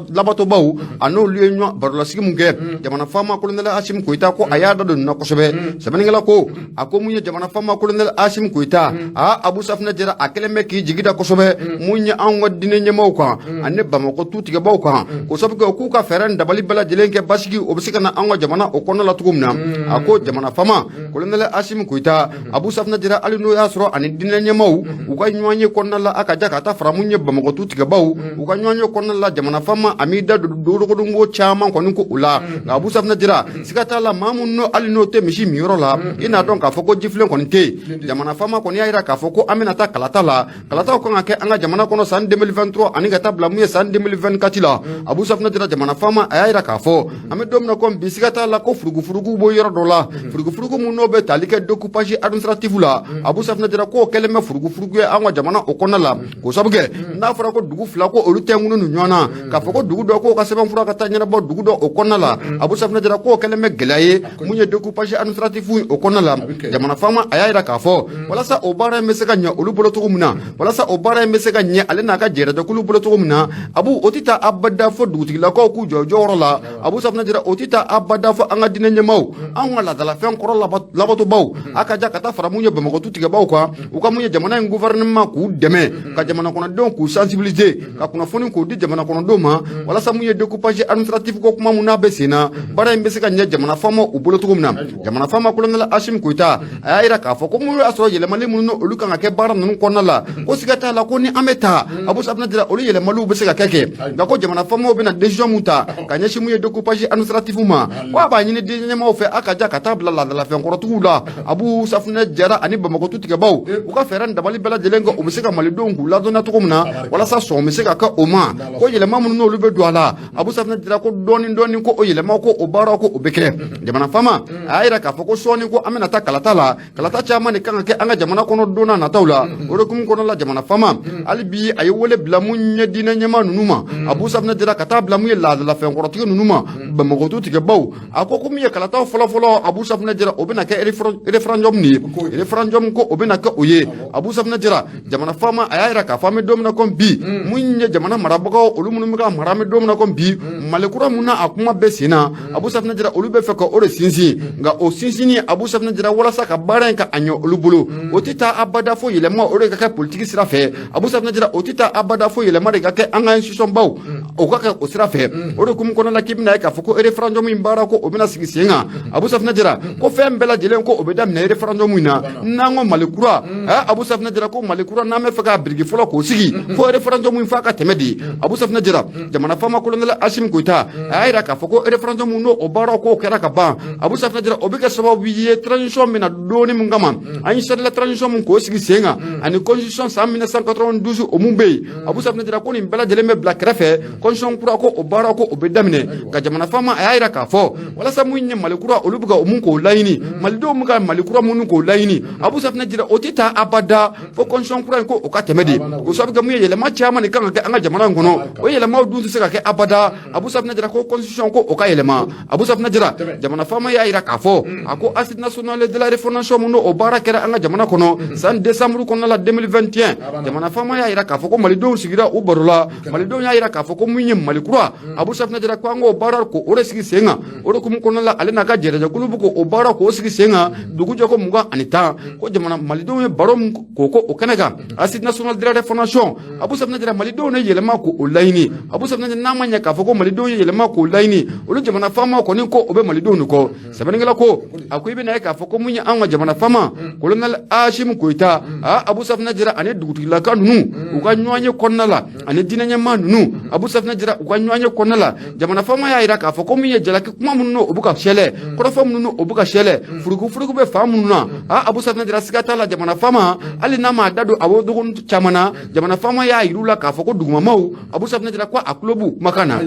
labatobaw, a n'olu ye ɲɔgɔn barolasigi mun kɛ, jamana faama kolonɛli Asimi Goyita ko a y'a da don nin na kosɛbɛ. Sɛbɛnnikɛla ko a ko mun ye jamana faama kolonɛli Asimi Goyita, a Abu Safinɛ Jara, a kɛlen bɛ k'i jigi da kosɛbɛ mun ye anw ka diinɛ ɲɛmaaw kan ani Bamakɔ tutigɛbaw kan, k'o sabu kɛ k'u ka fɛɛrɛ ni dabali bɛɛ lajɛlen kɛ basigi o bɛ se ka na anw ka jamana o kɔnɔna la cogo min na. A ko jamana faama kolonɛli Asimi Goyita, Abu Safinɛ Jara, hali n'o y'a sɔrɔ ani diinɛ ɲɛmaaw u ka ɲɔgɔn ye kɔnɔna la, a ka ja ka taa fara mun ye Bamakɔ tutigɛbaw u ka ɲɔgɔn ye kɔnɔna la, jamana faama a m'i da don dogodonko caman kɔni ko o la. Nka Abu Safinɛ Jara, siga t'a la, maa mun n'o hali n'o tɛ misi minyɔrɔ la, i n'a dɔn k'a fɔ ko jifilen kɔni tɛ yen. Jamana faama kɔni y'a jira k'a fɔ ko an bɛna taa kalata la, kalataw kan ka kɛ an ka jamana kɔnɔ san 2023 ani ka taa bila mun ye san 2024 la. Abu Safinɛ Jara, jamana faama, a y'a jira k'a fɔ an bɛ don min na komi bi, siga t'a la ko furugufurugu bɔ yɔrɔ dɔ la, furugufurugu mun n'o bɛ tali kɛ découpage administratif la. Abu Safinɛ Jara k'o kɛlen bɛ furugufurugu ye an ka jamana o kɔnɔna la, k'o sabu kɛ n'a fɔra ko dugu fila ko olu tɛnkunnen don ɲɔgɔn na, k'a fɔ ko dugu dɔ k'o ka sɛbɛnfura ka taa ɲɛnabɔ dugu dɔ o kɔnɔna la, Abu Safinɛ Jara k'o kɛlen bɛ gɛlɛya ye mun ye découpage administratif o kɔnɔna la. Jamana faama a y'a jira k'a fɔ walasa o baara in bɛ se ka ɲɛ olu bolo cogo min na, walasa o baara in bɛ se ka ɲɛ ale n'a ka jɛrɛjɛkulu bolo cogo min na, Abu, o tɛ taa abada fo dugutigilakaw k'u jɔ jɔyɔrɔ la. Abu Safinɛ Jara, o tɛ taa abada fo an ka diinɛ ɲɛmaaw, anw ka laadalafɛn kɔrɔ labatobaw, a ka ja ka taa fara mun ye Bamakɔ tutigɛbaw kan, u ka mun ye jamana in gouvernement k'u dɛmɛ ka jamana kɔnɔdenw k'u sensibiliser, ka kunnafoni k'o di jamana kɔnɔdenw ma, walasa mun ye découpage administratif ko kuma mun n'a bɛ sen na, baara in bɛ se ka ɲɛ jamana faama u bolo cogo min na. Jamana faama kolonɛli Asimi Goyita, a y'a jira k'a fɔ ko mun y'a sɔrɔ yɛlɛmali minnu olu kan ka kɛ baara ninnu kɔnɔna la, ko siga t'a la ko ni an bɛ taa, Abu Safinɛ Jara, olu yɛlɛmaliw bɛ se ka kɛ. Nka ko jamana faamaw bɛna décision mun ta ka ɲɛsin mun ye découpage administratif ma, ko a b'a ɲini diinɛ ɲɛmaaw fɛ, a ka ja ka taa bila laadalafɛnkɔrɔtigiw la, Abu Safinɛ Jara ani Bamakɔ tutigɛbaw, u ka fɛɛrɛ ni dabali bɛɛ lajɛlen kɛ u bɛ se ka malidenw k'u ladɔnniya cogo min na, walasa sɔn bɛ se ka kɛ o ma ko yɛlɛma minnu n'olu bɛ don a la. Abu Safinɛ Jara ko dɔɔni dɔɔni ko o yɛlɛma ko o baaraw ko o bɛ kɛ. Jamana faama a y'a jira k'a fɔ ko sɔɔni ko an bɛna taa kalata la, kalata caman de kan ka kɛ an ka jamana kɔnɔ don n'a nataw la. O de hukumu kɔnɔ la, jamana faama hali bi a ye wele bila mun ye diinɛ ɲɛmaa ninnu ma, Abu Safinɛ Jara, ka taa bila mun ye laadalafɛnkɔrɔtigi ninnu ma, Bamakɔ tutigɛbaw. A ko ko min ye kalataw fɔlɔfɔlɔ, Abu Safinɛ Jara, o bɛna kɛ référendum de ye, référendum ko o bɛna kɛ o ye. Abu Safinɛ Jara, jamana faama, a y'a jira k'a fɔ an bɛ don min na komi bi, mun ye jamana Jamana marabagaw, olu minnu bɛ ka mara, an bɛ don min na ko bi, Mali kura mun na a kuma bɛ sen na, Abu Safinɛ Jara, olu bɛ fɛ ka o de sinsin. Nka o sinsinni, Abu Safinɛ Jara, walasa ka baara in ka a ɲɛ olu bolo, o tɛ taa abada fo yɛlɛma o de ka kɛ politiki sira fɛ. Abu Safinɛ Jara, o tɛ taa abada fo yɛlɛma de ka kɛ an ka institution baw, o ka kɛ o sira fɛ. O de hukumu kɔnɔna la, k'i bɛna ye k'a fɔ ko référendum in baara, ko o bɛna sigi sen kan. Abu Safinɛ Jara ko fɛn bɛɛ lajɛlen, ko o bɛ daminɛ référendum in na. N'an ko Mali kura, Abu Safinɛ Jara ko Mali kura, n'an bɛ fɛ k'a biriki fɔlɔ k'o sigi, fo référendum in f'a ka tɛmɛ de. Abu Safinɛ Jara, jamana faama colonel Asimi Goyita, a y'a jira k'a fɔ ko référendum n'o o baaraw k'o kɛra ka ban, Abu Safinɛ Jara, o bɛ kɛ sababu ye transition bɛna donni min kama, an ye charte de la transition mun k'o sigi sen kan, ani constitution san 1992 o mun bɛ yen, Abu Safinɛ Jara ko nin bɛɛ lajɛlen bɛ bila kɛrɛfɛ, constitution kura ko o baara ko o bɛ daminɛ. Nka jamana faama a y'a jira k'a fɔ walasa mun ye Mali kura, olu bɛ ka o mun k'o laɲini, malidenw bɛ ka Mali kura minnu k'o laɲini, Abu Safinɛ Jara, o tɛ taa abada fo constitution kura in ko o ka tɛmɛ de. O sababu kɛ mun ye, yɛlɛma caman de kan ka kɛ an ka jamana in kɔnɔ. O yɛlɛmaw dun tɛ se ka kɛ abada, Abu Safinɛ Jara, ko constitution ko o ka yɛlɛma. Abu Safinɛ Jara, jamana faama y'a jira k'a fɔ a ko Assise nationale de la refondation mun o baara kɛra an ka jamana kɔnɔ san décembre kɔnɔna la 2021, jamana faama y'a jira k'a fɔ ko malidenw sigira u baro la. Malidenw y'a jira k'a fɔ ko mun ye Mali kura, Abu Safinɛ Jara, ko an k'o baara ko o de sigi sen kan. O de hukumu kɔnɔna la, ale n'a ka jɛrɛjɛkulu bɛ k'o baara k'o sigi sen kan dugu jɛ ko 21, ko jamana malidenw ye baro min k'o ko o kɛnɛ kan, Assise nationale de la refondation, Abu Safinɛ Jara, malidenw ne yɛlɛma k'o laɲini. Abu Safinɛ Jara, n'a ma ɲɛ k'a fɔ ko malidenw ye yɛlɛma k'o laɲini, olu jamana faamaw kɔni ko o bɛ malidenw de kɔ. Sɛbɛnnikɛla ko a ko i bɛna ye k'a fɔ ko mun ye an ka jamana faama colonel Asimi Goyita, a Abu Safinɛ Jara, ani dugutigilaka ninnu u ka ɲɔgɔn ye kɔnɔna la, ani diinɛ ɲɛmaa ninnu, Abu Safinɛ Jara, u ka ɲɔgɔn ye kɔnɔna la, jamana faama y'a jira k'a fɔ ko min ye jalaki kuma minnu o bɛ ka sɛlɛ, kɔrɔfɔ minnu o bɛ ka sɛlɛ, furugu bɛ fan minnu na, a Abu Safinɛ Jara, siga t'a la, jamana faama, hali n'a m'a da don a dɔgɔnin caman na, jamana faama y'a yir'u la k'a fɔ ko dugumamaw, Abu Safinɛ Jara, ko a tulo b'u kumakan na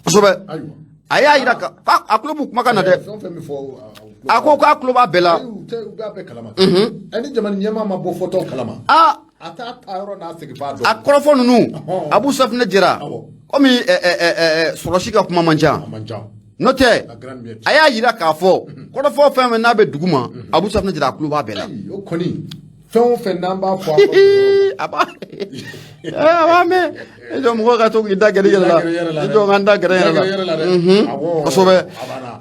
kosɛbɛ. A y'a jira ka a tulo b'u kumakan na dɛ. A ko k'a tulo b'a bɛɛ la. Ni jamana ɲɛmaa ma bɔ fɔtɔ kalama, aa, a t'a ta yɔrɔ n'a segin b'a dɔn. A kɔrɔfɔ ninnu, Abu Safinɛ Jara, komi sɔrɔsi ka kuma man ca, n'o tɛ a y'a jira k'a fɔ kɔrɔfɔ fɛn fɛn n'a bɛ dugu ma, Abu Safinɛ Jara, a tulo b'a bɛɛ la. O kɔni, fɛn o fɛn n'an b'a fɔ a b'a a b'a mɛn. E jɔ, mɔgɔ ka to k'i da gɛrɛ i yɛrɛ la, i jɔ k'an da gɛrɛ yɛrɛ la kosɛbɛ.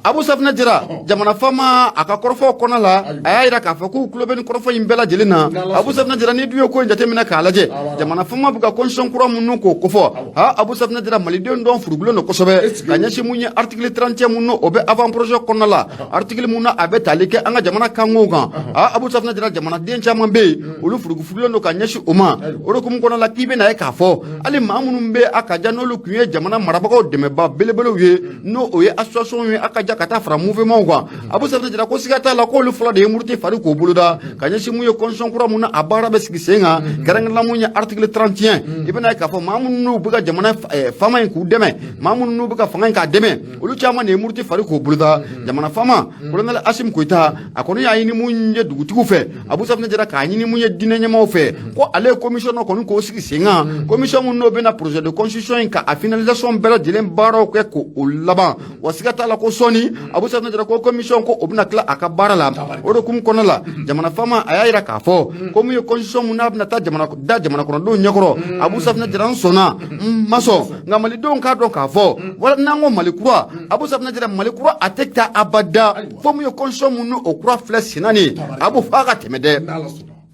Abu Safinɛ Jara, jamana faama, a ka kɔrɔfɔw kɔnɔ la, a y'a jira k'a fɔ k'u tulo bɛ nin kɔrɔfɔ in bɛɛ lajɛlen na. Abu Safinɛ Jara, n'i dun ye ko in jateminɛ k'a lajɛ, jamana faama bɛ ka constitution kura minnu k'o kofɔ, ha, Abu Safinɛ Jara, malidenw dɔn furugulen don kosɛbɛ ka ɲɛsin mun ye article 31 mun o bɛ avant projet kɔnɔna la, article mun na a bɛ tali kɛ an ka jamana kankow kan. Ha, Abu Safinɛ Jara, jamanaden caman bɛ yen, olu furugufurugulen don ka ɲɛsin o ma. O de hukumu kɔnɔna la, k'i bɛna ye k'a fɔ hali maa minnu bɛ a ka ja, n'olu tun ye jamana marabagaw dɛmɛba belebelew ye, n'o o ye association ye, a ka ja ka taa fara mouvement kan, Abu Safinɛ Jara ko siga t'a la k'olu fɔlɔ de ye muruti fari k'o boloda ka ɲɛsin mun ye constitution kura mun na a baara bɛ sigi sen kan, kɛrɛnkɛrɛnna mun ye article 31. I bɛna ye k'a fɔ maa minnu n'u bɛ ka jamana faama in k'u dɛmɛ, maa minnu n'u bɛ ka fanga in k'a dɛmɛ, olu caman de ye muruti fari k'o boloda. Jamana faama colonel Asimi Goyita, a kɔni y'a ɲini mun ye dugutigiw fɛ, Abu Safinɛ Jara, k'a ɲini mun ye diinɛ ɲɛmaaw fɛ, ko ale ye commission dɔ kɔni k'o sigi sen kan, commission mun n'o bɛna projet de constitution in ka a finalisation bɛɛ lajɛlen baaraw kɛ k'o laban. Wa siga t'a la ko sɔɔni, Abu Safinɛ Jara, ko commission ko o bɛna tila a ka baara la. O de hukumu kɔnɔna la, jamana faama a y'a jira k'a fɔ ko mun ye constitution mun n'a bɛna taa jamana da jamana kɔnɔdenw ɲɛkɔrɔ, Abu Safinɛ Jara, n sɔnna, n ma sɔn, nka malidenw k'a dɔn k'a fɔ wala n'an ko Mali kura, Abu Safinɛ Jara, Mali kura a tɛ taa abada fo mun ye constitution mun n'o kura filɛ senna nin ye, a b'o f'a ka tɛmɛ dɛ.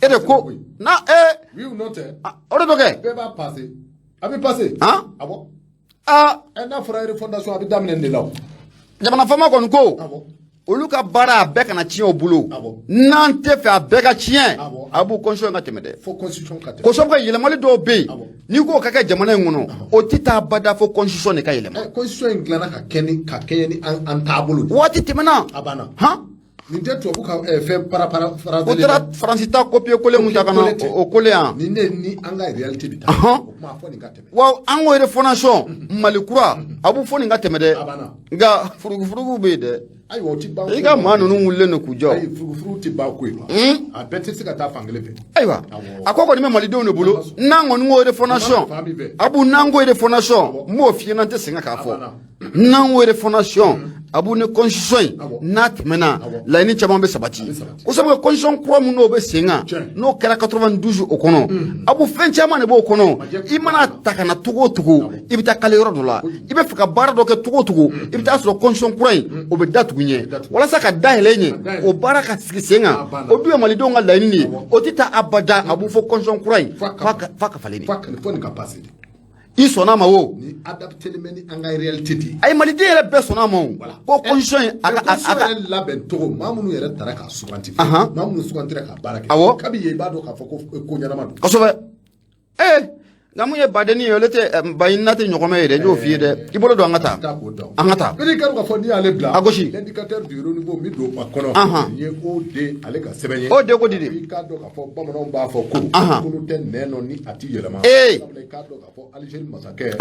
E de ko na ee, o de bɛ kɛ. Bɛɛ b'a passé, a bɛ passé. Han. Awɔ. Aa. N'a fɔra refondation, a bɛ daminɛ nin de la o. Jamana faama kɔni ko olu ka baara a bɛɛ kana tiɲɛ o bolo. N'an tɛ fɛ a bɛɛ ka tiɲɛ, a b'u constitution ka tɛmɛ dɛ. Fo constitution ka tɛmɛ. Ko sabu kɛ yɛlɛmali dɔw bɛ yen, n'i k'o ka kɛ jamana in kɔnɔ, o tɛ taa bada fo constitution de ka yɛlɛma. Constitution in dilanna ka kɛ ni ka kɛɲɛ ni an taabolo de. Waati tɛmɛna. A banna. Han. Nin tɛ tubabu ka fɛn para para O taara Faransi ta copier coller mun ta ka na o coller yan. Nin de ni an ka réalité bɛ taa. O kuma fɔ nin ka tɛmɛ. Wa an ko refondation Mali kura, a b'u fɔ nin ka tɛmɛ dɛ. A banna. Nka furugufurugu bɛ yen dɛ. Ayiwa, o ti ban. I ka maa ninnu wulilen don k'u jɔ. Ayi, furugufurugu ti ban ko ye. A bɛɛ tɛ se ka taa fan kelen fɛ. Ayiwa, a ko kɔni bɛ malidenw de bolo. N'an kɔni ko refondation, Abu, n'an ko refondation, n b'o f'i ɲɛna, n tɛ sɛgɛn k'a fɔ. N'an ko refondation, Abu, ni constitution in n'a tɛmɛna, laɲini caman bɛ sabati. Ko sabu constitution kura min n'o bɛ sen kan, n'o kɛra 92 o kɔnɔ, Abu, fɛn caman de b'o kɔnɔ. I mana ta ka na cogo o cogo, i bɛ taa kale yɔrɔ dɔ la, i bɛ fɛ ka baara dɔ kɛ cogo o cogo, i bɛ taa sɔrɔ constitution kura in o bɛ da tugu ɲɛ walasa ka dayɛlɛ ɲɛ, o baara ka sigi sen kan. O dun ye malidenw ka laɲini de ye. O tɛ taa abada, a b'u fɔ constitution kura in f'a ka falen de. Fo nin ka passer. I sɔnna ma o. Ni adapté bɛ ni an ka réalité de ye. Ayi, maliden yɛrɛ bɛɛ sɔnna a ma o, ko constitution in a ka a ka yɛrɛ labɛn cogo, maa minnu yɛrɛ taara k'a suganti, maa minnu sugantira k'a baara kɛ. Kabi yen, i b'a dɔn k'a fɔ ko ɲɛnama don. Kosɛbɛ. Nka mun ye badenni ye, ole tɛ baɲinina tɛ ɲɔgɔmɛ ye dɛ, n y'o f'i ye dɛ. I bolo don, an ka taa, an ka taa. I ka dɔn k'a fɔ n'i y'ale bila. A gosi. L'indicateur du renouveau min don a kɔnɔ. Nin ye o de ale ka sɛbɛn ye. O de ko di de. I k'a dɔn k'a fɔ bamananw b'a fɔ ko kolo tɛ nɛn nɔ ni a ti yɛlɛma. Sabula i k'a dɔn k'a fɔ Algérie masakɛ,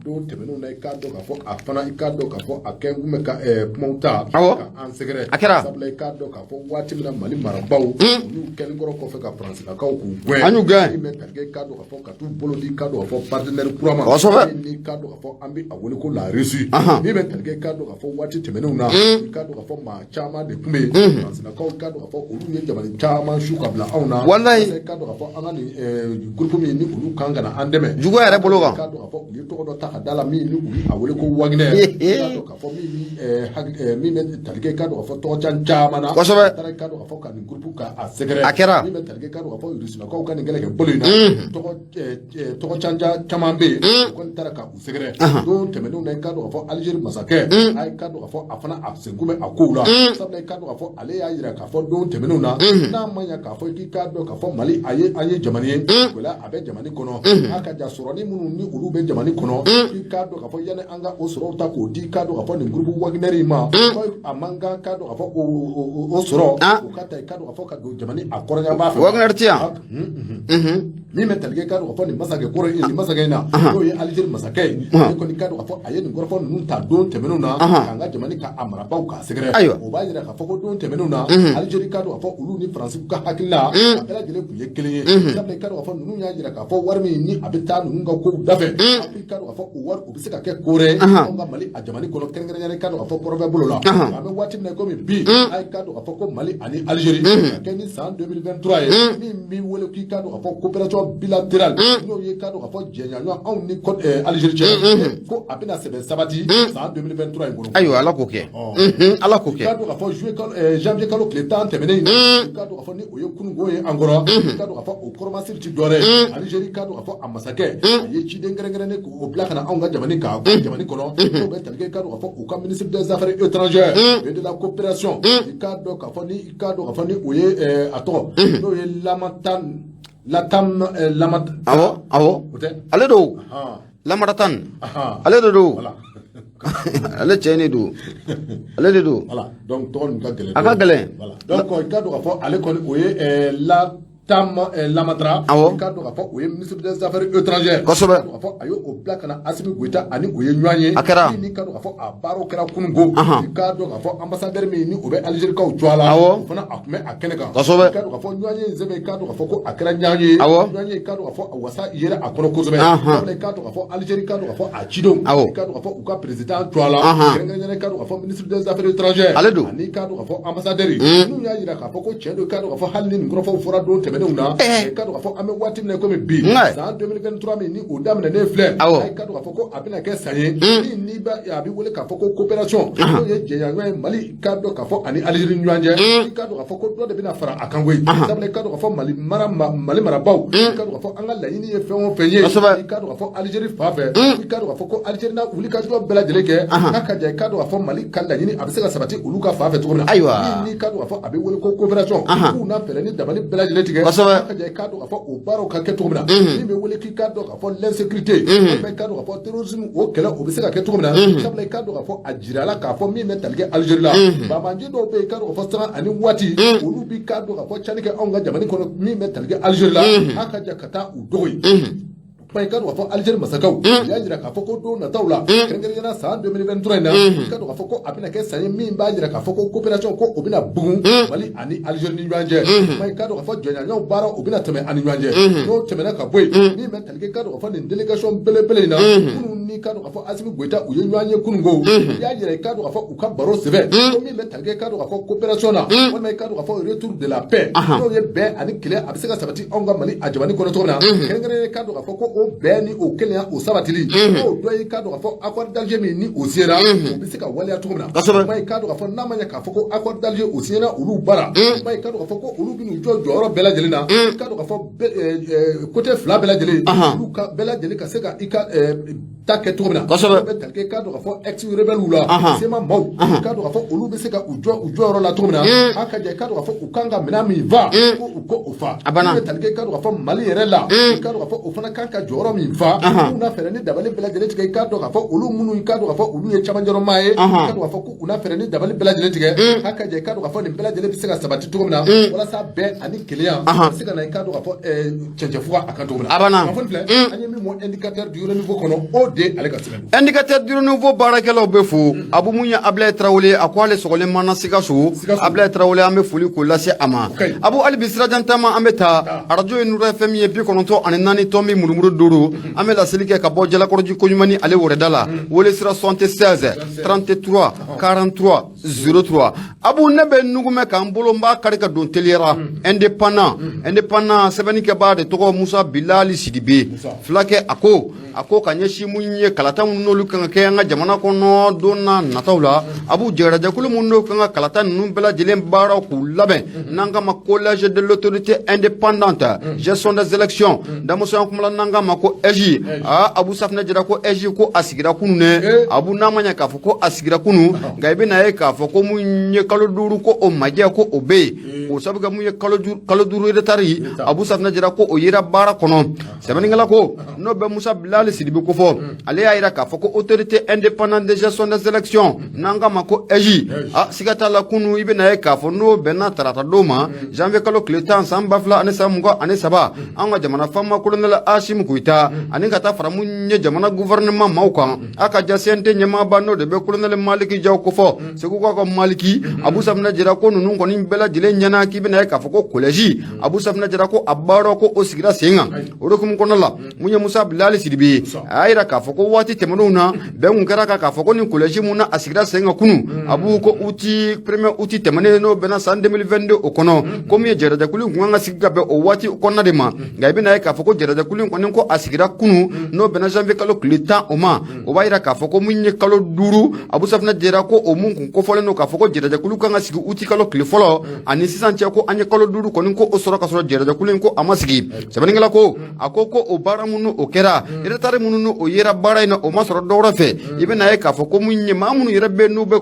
don tɛmɛnenw na, i k'a dɔn k'a fɔ a fana, i k'a dɔn k'a fɔ a kɛ kun bɛ ka kumaw ta. Ka an sɛgɛrɛ. A kɛra. Sabula i k'a dɔn k'a fɔ waati min na Mali marabaaw, olu kɛlen kɔrɔ kɔfɛ ka Faransilakaw k'u gɛn. An y'u gɛn. Min bɛ tali kɛ, i k'a dɔn k'a fɔ ka t'u bolo di, i k'a dɔn k'a fɔ partenaire kura ma. Ni k'a dɔn k'a fɔ an bɛ a wele ko la Russie. Min bɛ tali kɛ, i k'a dɔn k'a fɔ waati tɛmɛnenw na, i k'a dɔn k'a fɔ maa caman de tun bɛ yen. Faransilakaw, i k'a dɔn k'a fɔ olu ye jamana caman su ka bila anw na. I k'a dɔn k'a fɔ an ka nin groupe min ni olu kan ka na an dɛmɛ. Juguya yɛrɛ bolo kan. I k'a dɔn k'a fɔ u ye tɔgɔ dɔ ta ka da la min ni u bɛ a wele ko Wagner. I k'a dɔn k'a fɔ min bɛ tali kɛ, i k'a dɔn k'a fɔ tɔgɔ caman na. Taara, i k'a dɔn k'a fɔ ka nin groupe ka a sɛgɛrɛ. A kɛra. Min bɛ tali kɛ, i k'a dɔn k'a fɔ Rusilakaw ka nin kɛlɛkɛ bolo in na. Tɔgɔ caman bɛ yen. U kɔni taara ka u sɛgɛrɛ. Don tɛmɛnenw na, i k'a dɔn k'a fɔ Algérie masakɛ, a ye k'a dɔn k'a fɔ a fana a sen kun bɛ a kow la. Sabula i k'a dɔn k'a fɔ ale y'a jira k'a fɔ don tɛmɛnenw na, n'a ma ɲɛ k'a fɔ k'i k'a dɔn k'a fɔ Mali a ye an ye jamana ye, gɛlɛya a bɛ jamana kɔnɔ, a ka ja sɔrɔni minnu ni olu bɛ jamana kɔnɔ, k'i k'a dɔn k'a fɔ yanni an ka o sɔrɔw ta k'o di, k'a dɔn k'a fɔ nin groupe Wagner in ma, ko a man kan k'a dɔn k'a fɔ o sɔrɔ o ka ta, i k'a dɔn k'a fɔ ka don jamana a kɔrɔɲaba fɛ. Wagner ti yan. Min bɛ tali kɛ, k'a dɔn k'a fɔ nin masakɛ kɔrɔ in, nin masakɛ in na, n'o ye Algérie masakɛ ye, ale kɔni k'a dɔn k'a fɔ a ye nin kɔrɔfɔ ninnu ta don tɛmɛnenw na k'an ka jamana ka a marabaaw k'a sɛgɛrɛ. O b'a jira k'a fɔ ko don tɛmɛnenw na, Algérie k'a dɔn k'a fɔ olu ni Faransi ka hakilina a bɛɛ lajɛlen tun ye kelen ye. Sabula i k'a dɔn k'a fɔ ninnu y'a jira k'a fɔ wari min ni a bɛ taa ninnu ka kow dafɛ, a ko i k'a dɔn k'a fɔ o wari o bɛ se ka kɛ ko wɛrɛ ye anw ka Mali a jamana kɔnɔ, kɛrɛnkɛrɛnnenya la i k'a dɔn k'a fɔ kɔrɔfɛ bolo la. An bɛ waati min na komi bi, a ye k'a dɔn k'a fɔ ko Mali ani Algérie ka kɛ ni san 2023 ye, min b'i wele k'i k'a dɔn k'a fɔ coopération bilatérale, n'o ye k'a dɔn k'a fɔ jɛɲɔgɔnya anw ni Algérie cɛ, ko a bɛna sɛbɛn sabati san 2023 in kɔnɔ. Ayiwa, Ala k'o kɛ, Ala k'o kɛ. I k'a dɔn k'a fɔ juillet kalo, janvier kalo tile 10 tɛmɛnen in na, i k'a dɔn k'a fɔ ni o ye kununko ye an kɔrɔ, i k'a dɔn k'a fɔ o kɔrɔmasiri ti dɔwɛrɛ ye, Algérie k'a dɔn k'a fɔ a masakɛ a ye ciden kɛrɛnkɛrɛnnen k'o bila ka na anw ka jamana kan, jamana kɔnɔ, n'o bɛ tali kɛ, i k'a dɔn k'a fɔ u ka ministre des affaires étrangères et de la coopération, i k'a dɔn k'a fɔ ni i k'a dɔn k'a fɔ ni o ye a tɔgɔ n'o ye Lamatan Latam Lamat. Awɔ. O tɛ. Ale don. Lamaratan. Ale de don. Ale cɛ ne don. Ale de don. Voilà, donc tɔgɔ ninnu ka gɛlɛn. A ka gɛlɛn. Voilà, donc i k'a dɔn k'a fɔ ale kɔni o ye Latam Lamatra. I k'a dɔn k'a fɔ o ye ministre des affaires étrangères. K'a fɔ a ye o bila ka na Assimi Goïta ani o ye ɲɔgɔn ye. A kɛra. Min ni k'a dɔn k'a fɔ a baaraw kɛra kununko. I k'a dɔn k'a fɔ ambassadeur min ni o bɛ Algérie kaw tɔgɔ la. O fana a tun bɛ a kɛnɛ kan. I k'a dɔn k'a fɔ ɲɔgɔn ye in sɛbɛn, i k'a dɔn k'a fɔ ko a kɛra ɲɔgɔn ye. Ɲɔgɔn ye, i k'a dɔn k'a fɔ a wasa yera a kɔnɔ kosɛbɛ. Sabula i k'a dɔn k'a fɔ Algérie k'a dɔn k'a fɔ a cidenw. I k'a dɔn k'a fɔ u ka président tɔgɔ la. Kɛrɛnkɛrɛnnenya la i k'a dɔn k'a fɔ ministre des affaires étrangères. Ale don. Ani i k'a dɔn k'a fɔ ambassadeur. N'u y'a jira k'a fɔ ko tiɲɛ don, i k'a dɔn k'a fɔ hali ni nin kɔrɔfɔw fɔra don tɛmɛnenw na, i k'a dɔn k'a fɔ an bɛ waati min na komi bi, san 2023 min ni o daminɛnen filɛ, i k'a dɔn k'a fɔ ko a bɛna kɛ san ye min ni a bɛ wele k'a fɔ ko coopération, n'o ye jɛɲɔgɔnya ye Mali k'a dɔn k'a fɔ ani Algérie ni ɲɔgɔn cɛ, i k'a dɔn k'a fɔ ko dɔ de bɛna fara a kan koyi. Sabula i k'a dɔn k'a fɔ Mali mara Mali marabaaw, i k'a dɔn k'a fɔ an ka laɲini ye fɛn o fɛn ye, i k'a dɔn k'a fɔ Algérie fan fɛ, i k'a dɔn k'a fɔ ko Algérie na wulikajɔ bɛɛ lajɛlen kɛ k'a ka ja, i k'a dɔn k'a fɔ Mali ka laɲini a bɛ se ka sabati olu ka fan fɛ cogo min na. Ayiwa. Min n'i k'a dɔn k'a fɔ a bɛ wele ko coopération, k'u na fɛɛrɛ ni dabali bɛɛ lajɛlen tigɛ k'a ka ja, i k'a dɔn k'a fɔ o baaraw ka kɛ cogo min na, min bɛ wele k'i k'a dɔn k'a fɔ l'insécurité, walima i k'a dɔn k'a fɔ terrorisme, o kɛlɛ o bɛ se ka kɛ cogo min na. Sabula i k'a dɔn k'a fɔ a jirala k'a fɔ min bɛ tali kɛ Algérie la, banbaanci dɔw bɛ yen, i k'a dɔn k'a fɔ sanga ani waati olu bi k'a dɔn k'a fɔ cani kɛ anw ka jamana kɔnɔ, min bɛ tali kɛ Algérie la, a ka ja ka taa u dogo yen. Kuma i k'a dɔn k'a fɔ Algérie masakɛw u y'a jira k'a fɔ ko don nataw la, kɛrɛnkɛrɛnnenya san 2023 in na, i k'a dɔn k'a fɔ ko a bɛna kɛ san ye min b'a jira k'a fɔ ko coopération ko o bɛna bugun Mali ani Algérie ni ɲɔgɔn cɛ. Kuma i k'a dɔn k'a fɔ jɔɲɔgɔnyaw baara o bɛna tɛmɛ ani ɲɔgɔn cɛ. N'o tɛmɛna ka bɔ yen, min bɛ tali kɛ i k'a dɔn k'a fɔ nin délégation belebele in na, minnu ni k'a dɔn k'a fɔ Assimi Goïta u ye ɲɔgɔn ye kununko, u y'a jira i k'a dɔn k'a fɔ u ka baro sɛbɛ ko min bɛ tali kɛ i k'a dɔn k'a fɔ coopération na, walima i k'a dɔn k'a fɔ retour de la paix, n'o ye bɛn ani kelenya a bɛ se ka sabati anw ka Mali a jamana kɔnɔ cogo min na, kɛrɛnkɛrɛnnenya i k'a dɔn k'a fɔ ko o bɛn ni o kelenya o sabatili, n'o dɔ ye i k'a dɔn k'a fɔ accord d'Alger min ni o signera, o bɛ se ka waleya cogo min na. Kuma i k'a dɔn k'a fɔ n'a ma ɲɛ k'a fɔ ko accord d'Alger o signera olu bara, kuma i k'a dɔn k'a fɔ ko olu bɛ n'u jɔ jɔyɔrɔ bɛɛ lajɛlen na, i k'a dɔn k'a fɔ côté fila bɛɛ lajɛlen, olu ka bɛɛ lajɛlen ka se ka i ka ta kɛ cogo min na. Bɛ tali kɛ i k'a dɔn k'a fɔ ex rebelle la, CMA maaw, i k'a dɔn k'a fɔ olu bɛ se ka u jɔ u jɔyɔrɔ la cogo min na, a ka jɛ i k'a dɔn k'a fɔ u kan ka minɛn min fa, ko u ko o fa. A banna. Bɛ tali kɛ i k'a dɔn k'a fɔ Mali yɛrɛ la, i k'a dɔn k'a fɔ o fana kan ka jɔyɔrɔ min fa, k'u na fɛɛrɛ ni dabali bɛɛ lajɛlen tigɛ, i k'a dɔn k'a fɔ olu minnu i k'a dɔn k'a fɔ olu ye camancɛrɔ maa ye, i k'a dɔn k'a fɔ k'u na fɛɛrɛ ni dabali bɛɛ lajɛlen tigɛ, k'a ka jɛ i k'a dɔn k'a fɔ nin bɛɛ lajɛlen bɛ se ka sabati cogo min na, walasa bɛn ani kelenya a bɛ se ka na i k'a dɔn k'a fɔ cɛncɛnfuga a kan cogo min na. A banna. Kunnafoni filɛ an ye min mɔ Indicateur du Renouveau kɔnɔ, o de ale ka sɛbɛn don. Indicateur du Renouveau baarakɛlaw bɛ fo. Abu mun ye Ablaye Tarawele, a ko ale sɔgɔlen mana Sikaso. Sikaso. Ablaye Tarawele, an bɛ foli k'o lase a ma. Ok. Abu, hali bi sirajan taama, an bɛ taa arajo ye Nuru FM ye, 94 tɔmi murumuru duuru. An bɛ laseli kɛ ka bɔ Jalakɔrɔji Koɲumani ale wɛrɛda la. Wele sira 76 33 43 03. Abu, ne bɛ nugumɛ k'an bolo, n b'a kari ka don teliyara. Indépendant, Indépendant sɛbɛnnikɛbaa de tɔgɔ Musa Bilali Sidibe. Fulakɛ, a ko ka ɲɛsin mun ye kalata minnu n'olu kan ka kɛ an ka jamana kɔnɔ don na nataw la, Abu, jɛgɛrɛjɛkulu minnu n'o kan ka kalata ninnu bɛɛ lajɛlen baaraw k'u labɛn, n'an k'a ma Collège de l'autorité indépendante gestion des élections, damusoya kumala, n'an k'a ma ko AIGE. Aa, Abu Safinɛ jira ko AIGE ko a sigira kunun dɛ. Abu, n'a ma ɲɛ k'a fɔ ko a sigira kunun, nka i bɛna ye k'a fɔ ko mun ye kalo 5 ko o majɛ ko o bɛ yen, k'o sabu kɛ mun ye kalo 5 retard ye. Abu Safinɛ jira ko o yera baara kɔnɔ. Sɛbɛnnikɛla ko n'o bɛ Musa Bilali Sidibe ko fɔ, ale y'a jira k'a fɔ ko autorité indépendante de gestion des élections, n'an k'a ma ko AIGE, a siga t'a la, kunun i bɛna ye k'a fɔ n'o bɛnna tarata don ma, janvier kalo tile 10 san 2023, an ka jamana faama colonel Assimi Goïta ani ka taa fara mun ye jamana gouvernement maaw kan, a ka ja CNT ɲɛmaaba n'o de bɛ colonel Maliki Jaw kofɔ, Segu ka Maliki. Abu Safinɛ jira ko ninnu kɔni bɛɛ lajɛlen ɲɛna k'i bɛna ye k'a fɔ ko collège, Abu Safinɛ jira ko a baara ko o sigira sen kan. O de hukumu kɔnɔna la, mun ye Musa Bilali Sidibe, a y'a jira k'a fɔ ko waati tɛmɛnenw na, bɛn kun kɛra kan k'a fɔ ko nin collège mun na a sigira sen kan kunun, Abu, ko août, premier août tɛmɛnen n'o bɛnna san 2022 o kɔnɔ, ko min ye jɛrɛjɛkulu in kun kan ka sigi ka bɛn o waati kɔnɔna de ma. Nka i bɛna ye k'a fɔ ko jɛrɛjɛkulu in kɔni ko a sigira kunun, n'o bɛnna janvier kalo tile 10 o ma. O b'a jira k'a fɔ ko mun ye kalo 5, Abu Safinɛ jɛra ko o mun kun kofɔlen don k'a fɔ ko jɛrɛjɛkulu kan ka sigi août kalo tile fɔlɔ ani sisan cɛ, ko an ye kalo 5 kɔni ko o sɔrɔ ka sɔrɔ jɛrɛjɛkulu in ko a ma sigi. Sɛbɛnnikɛla ko a ko ko o baara minnu o kɛra, retard minnu o yera baara in na, o ma sɔrɔ dɔwɛrɛ fɛ. I bɛna ye k'a fɔ ko mun ye maa minnu yɛrɛ bɛ n'u bɛ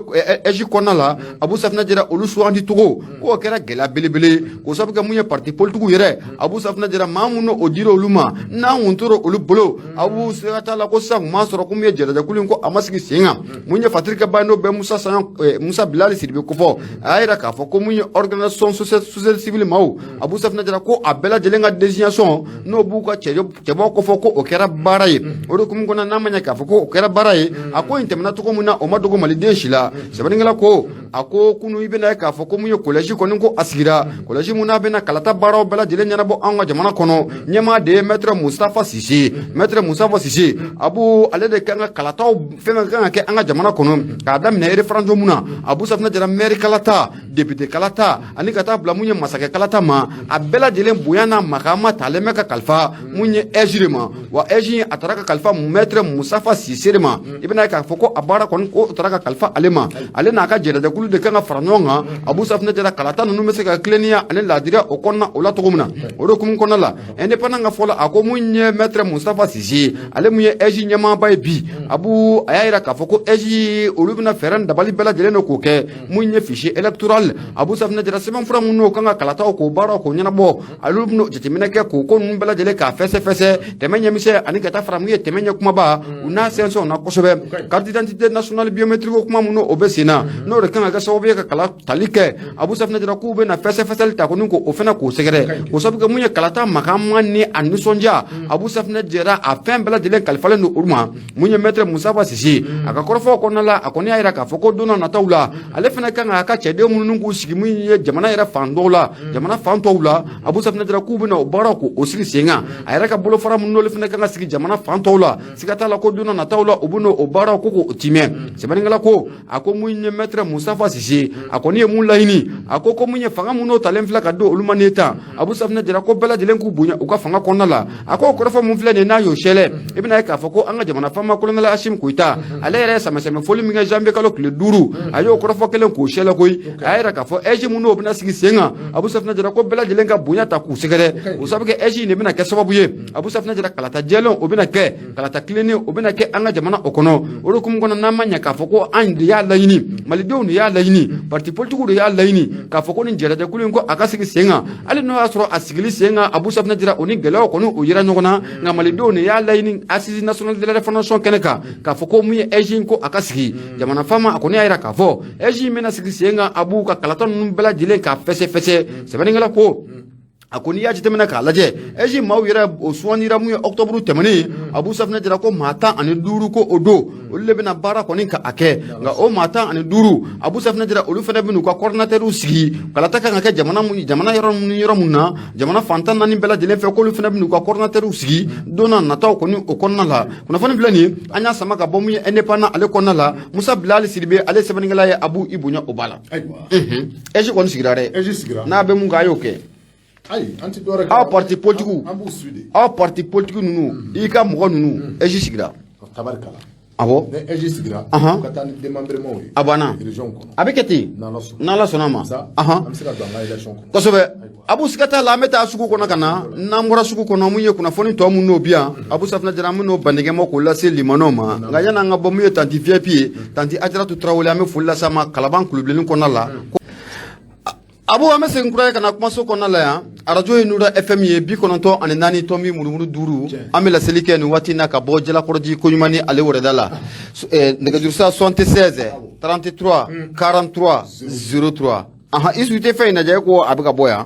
AIGE kɔnɔna la, Abu Safinɛ jɛra olu sugandi cogo k'o kɛra gɛlɛya belebele, k'o sababu kɛ mun ye parti politique yɛrɛ, Abu Safinɛ jɛra maa minnu o dira olu ma, n'an kun tora olu bolo, Abu, siga t'a la ko sisan kun m'a sɔrɔ ko mun ye jɛrɛjɛkulu in ko a ma sigi sen kan. Mun ye fatirikɛba n'o bɛ Musa Saɲɔ, Musa Bilali Sidibe kofɔ, a y'a jira k'a fɔ ko mun ye organisation société civile maaw, Abu Safinɛ jɛra ko a bɛɛ lajɛlen ka désignation n'o b'u ka cɛbɔ kofɔ, ko o kɛra baara ye. O de hukumu kɔnɔ, n'a ma ɲɛ k'a fɔ ko o kɛra baara ye, a ko in tɛmɛna cogo min na, o ma dogo maliden si la. Sɛbɛnnikɛla ko a ko kunu i bɛna ye k'a fɔ ko mun ye collège kɔni ko a sigira, collège mun n'a bɛna kalata baaraw bɛɛ lajɛlen ɲɛnabɔ an ka jamana kɔnɔ, ɲɛmaa de ye maître Moustapha Cissé. Maître Moustapha Cissé, Abu, ale de kan ka kalataw fɛn fɛn kan ka kɛ an ka jamana kɔnɔ, k'a daminɛ référendum na, Abu Safinɛ jara, maire kalata, député kalata, ani ka taa bila mun ye masakɛ kalata ma, a bɛɛ lajɛlen bonya n'a makama talen bɛ ka kalifa mun ye AIGE de ma. Wa AIGE a taara ka kalifa maître Moustapha Cissé de ma. I bɛna ye k'a fɔ ko a baara kɔni ko taara ka kalifa ale ma, ale n'a ka jɛrɛjɛkulu de kan ka fara ɲɔgɔn kan. Abu Safinɛ jara, kalata ninnu bɛ se ka tilennenya ani laadiriya o kɔnɔna o la cogo min na. O de hukumu kɔnɔna la, Indépendant ka fɔ la, a ko mun ye maître Moustapha Cissé, ale mun ye AIGE ɲɛmaaba ye bi, Abu, a y'a jira k'a fɔ ko AIGE olu bɛna fɛɛrɛ dabali bɛɛ lajɛlen de k'o kɛ mun ye fichier électoral. Abu Safinɛ jara, sɛbɛnfura minnu kan ka kalataw k'o baaraw k'o ɲɛnabɔ, olu bɛna jateminɛ kɛ k'o ko ninnu bɛɛ lajɛlen k'a fɛsɛfɛsɛ dɛmɛ ɲɛ. misɛn ani ka taa fara mun ye tɛmɛ ɲɛ kumaba u n'a sɛnsɛn na kosɛbɛ. Carte d'identité nationale biométrique ko kuma minnu o bɛ sen na, n'o de kan ka kɛ sababu ye ka kala tali kɛ, Abu Safinɛ Jara k'u bɛna fɛsɛfɛsɛli ta kɔni k'o fana k'o sɛgɛrɛ, k'o sababu kɛ mun ye kalata makanma ni a nisɔndiya. Abu Safinɛ Jara a fɛn bɛɛ lajɛlen kalifalen don olu ma. Mun ye maître Mustafa Sise, a ka kɔrɔfɔw kɔnɔna la, a kɔni y'a jira k'a fɔ ko don nataw la, ale fana kan k'a ka cɛden minnu k'u sigi mun ye jamana yɛrɛ fan dɔw la, jamana fan tɔw la, Abu Safinɛ Jara k'u bɛna o baaraw k'o sigi sen kan. A yɛrɛ ka bolofara minnu n'olu fana kan ka sigi jamana fan tɔw la, siga t'a la ko don nataw la, u bɛna o baaraw ko k'o timɛ. Sɛbɛnnikɛla ko a ko mun ye maître Mustafa Sise, a kɔni ye mun laɲini, a ko ko mun ye fanga minnu talen filɛ ka di olu ma nin tan, Abu Safinɛ Jara ko bɛɛ lajɛlen k'u bonya u ka fanga kɔnɔna la. A ko kɔrɔfɔ mun filɛ nin ye, n'a y'o sɛlɛ, i bɛna ye k'a fɔ ko an ka jamana faama colonel Asimi Goyita, ale yɛrɛ ye sɛmɛsɛmɛ foli min kɛ janvier kalo tile 5, a y'o kɔrɔfɔ kelen k'o sɛlɛ koyi. A y'a yira k'a fɔ AIGE mun n'o bɛna sigi sen kan, Abu Safinɛ Jara ko bɛɛ lajɛlen ka bonya ta k'u sɛgɛrɛ, o sababu kɛ AIGE in de bɛna kɛ sababu ye, Abu Safinɛ Jara, kalata jɛlen o bɛna kɛ, kalata tilennen o bɛna kɛ an ka jamana o kɔnɔ. O de hukumu kɔnɔ, n'an ma ɲɛ k'a fɔ ko an de y'a laɲini, malidenw de y'a laɲini, parti politigiw de y'a laɲini k'a fɔ ko nin jɛrɛjɛkulu in ko a ka sigi sen kan, hali n'o y'a sɔrɔ a sigili sen kan, Abu Safinɛ Jara, o ni gɛlɛyaw kɔni o yera ɲɔgɔn na, nka malidenw de y'a laɲini assise nationale de la refondation kɛnɛ kan k'a fɔ ko mun ye AIGE in ko a ka sigi. Jamana faama a kɔni y'a yira k'a fɔ AIGE in bɛna sigi sen kan, a b'u ka kalata ninnu bɛɛ lajɛlen k'a fɛsɛfɛsɛ. Sɛbɛnnikɛla ko a ko n'i y'a jateminɛ k'a lajɛ, AIGE maaw yɛrɛ o sugandira mun ye octobre tɛmɛnen, Abu Safinɛ Jara ko maa 15 ko o don olu de bɛna baara kɔni ka a kɛ. Nka o maa 15, Abu Safinɛ Jara, olu fana bɛn'u ka coordinateurw sigi. Kalata kan ka kɛ jamana jamana yɔrɔ minnu yɔrɔ mun na, jamana fan 14 bɛɛ lajɛlen fɛ, k'olu fana bɛn'u ka coordinateurw sigi don n'a nataw kɔni o kɔnɔna la. Kunnafoni filɛ nin ye, an y'a sama ka bɔ mun ye Indépendant ale kɔnɔna la. Musa Bilali Sidibe, ale sɛbɛnnikɛla ye. Abu, i bonya o b'a la. AIGE kɔni sigira dɛ. N'a bɛ mun kɛ, a y'o kɛ. Ayi, an tɛ dɔwɛrɛ kɛ. Aw parti politique, an b'u suit de. Aw parti politique ninnu, i ka mɔgɔ ninnu, AIGE sigira. Tabarikala. Awɔ. Ni AIGE sigira, u ka taa ni démembrement ye. A banna. Région kɔnɔ. A bɛ kɛ ten. N'Ala sɔnna. N'Ala sɔnna ma. Sa, an bɛ se ka don an ka élection kɔnɔ. Kosɛbɛ, Abu, siga t'a la. An bɛ taa sugu kɔnɔ ka na. N'an bɔra sugu kɔnɔ, mun ye kunnafoni tɔ mun n'o bi yan, Abu Safinɛ Jara, an bɛ n'o bandɛgɛma k'o lase limanaw ma. Nka yan'an ka bɔ, mun ye tantie VIP ye, tantie Ajaratu Tarawele, an bɛ foli lase a ma Kalaban kulubilenni kɔnɔna la. Abu, an bɛ segin kura ye ka na kumaso kɔnɔna la yan. Arajo ye Nura FM ye, 94 tɔmi murumuru 5. An bɛ laseli kɛ nin waati in na ka bɔ Jalakɔrɔji koɲuman ni ale wɛrɛda la. Nɛgɛjuru sira 76 33 43 03. Ahan, Isu, i tɛ fɛn in lajɛ ko a bɛ ka bɔ yan.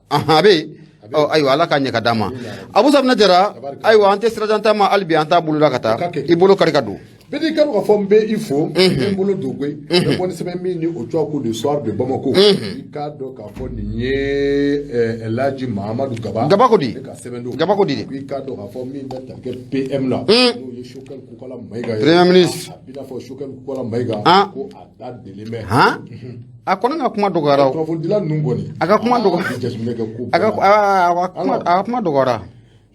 Ahan, a bɛ yen. Ɔ ayiwa, Ala k'a ɲɛ ka d'a ma. Abu Safinɛ Jara, ayiwa, an tɛ sirajan ta ma hali bi, an t'a boloda ka taa. I bolo kari ka don. Bɛɛ n'i ka dɔn k'a fɔ n bɛ i fo, n bɛ n bolo don koyi, n bɛ bɔ ni sɛbɛn min ni o tɔgɔ ko Le Soir de Bamako. I k'a dɔn k'a fɔ nin ye Elhaji Mahamadu Gaba. Gaba ko di? Ne ka sɛbɛn don. Gaba ko di? I k'a dɔn k'a fɔ min bɛ tali kɛ PM la, n'o ye Choguel Kokala Mayiga ye. Premier ministre. A b'i n'a fɔ Choguel Kokala Mayiga ko a da delen bɛ. Han, a kɔni ka kuma dɔgɔyara o. Kunnafonidila ninnu kɔni. A ka kuma dɔgɔ. A bɛ jateminɛ kɛ ko A ka bɛɛ la. a ka kuma dɔgɔyara.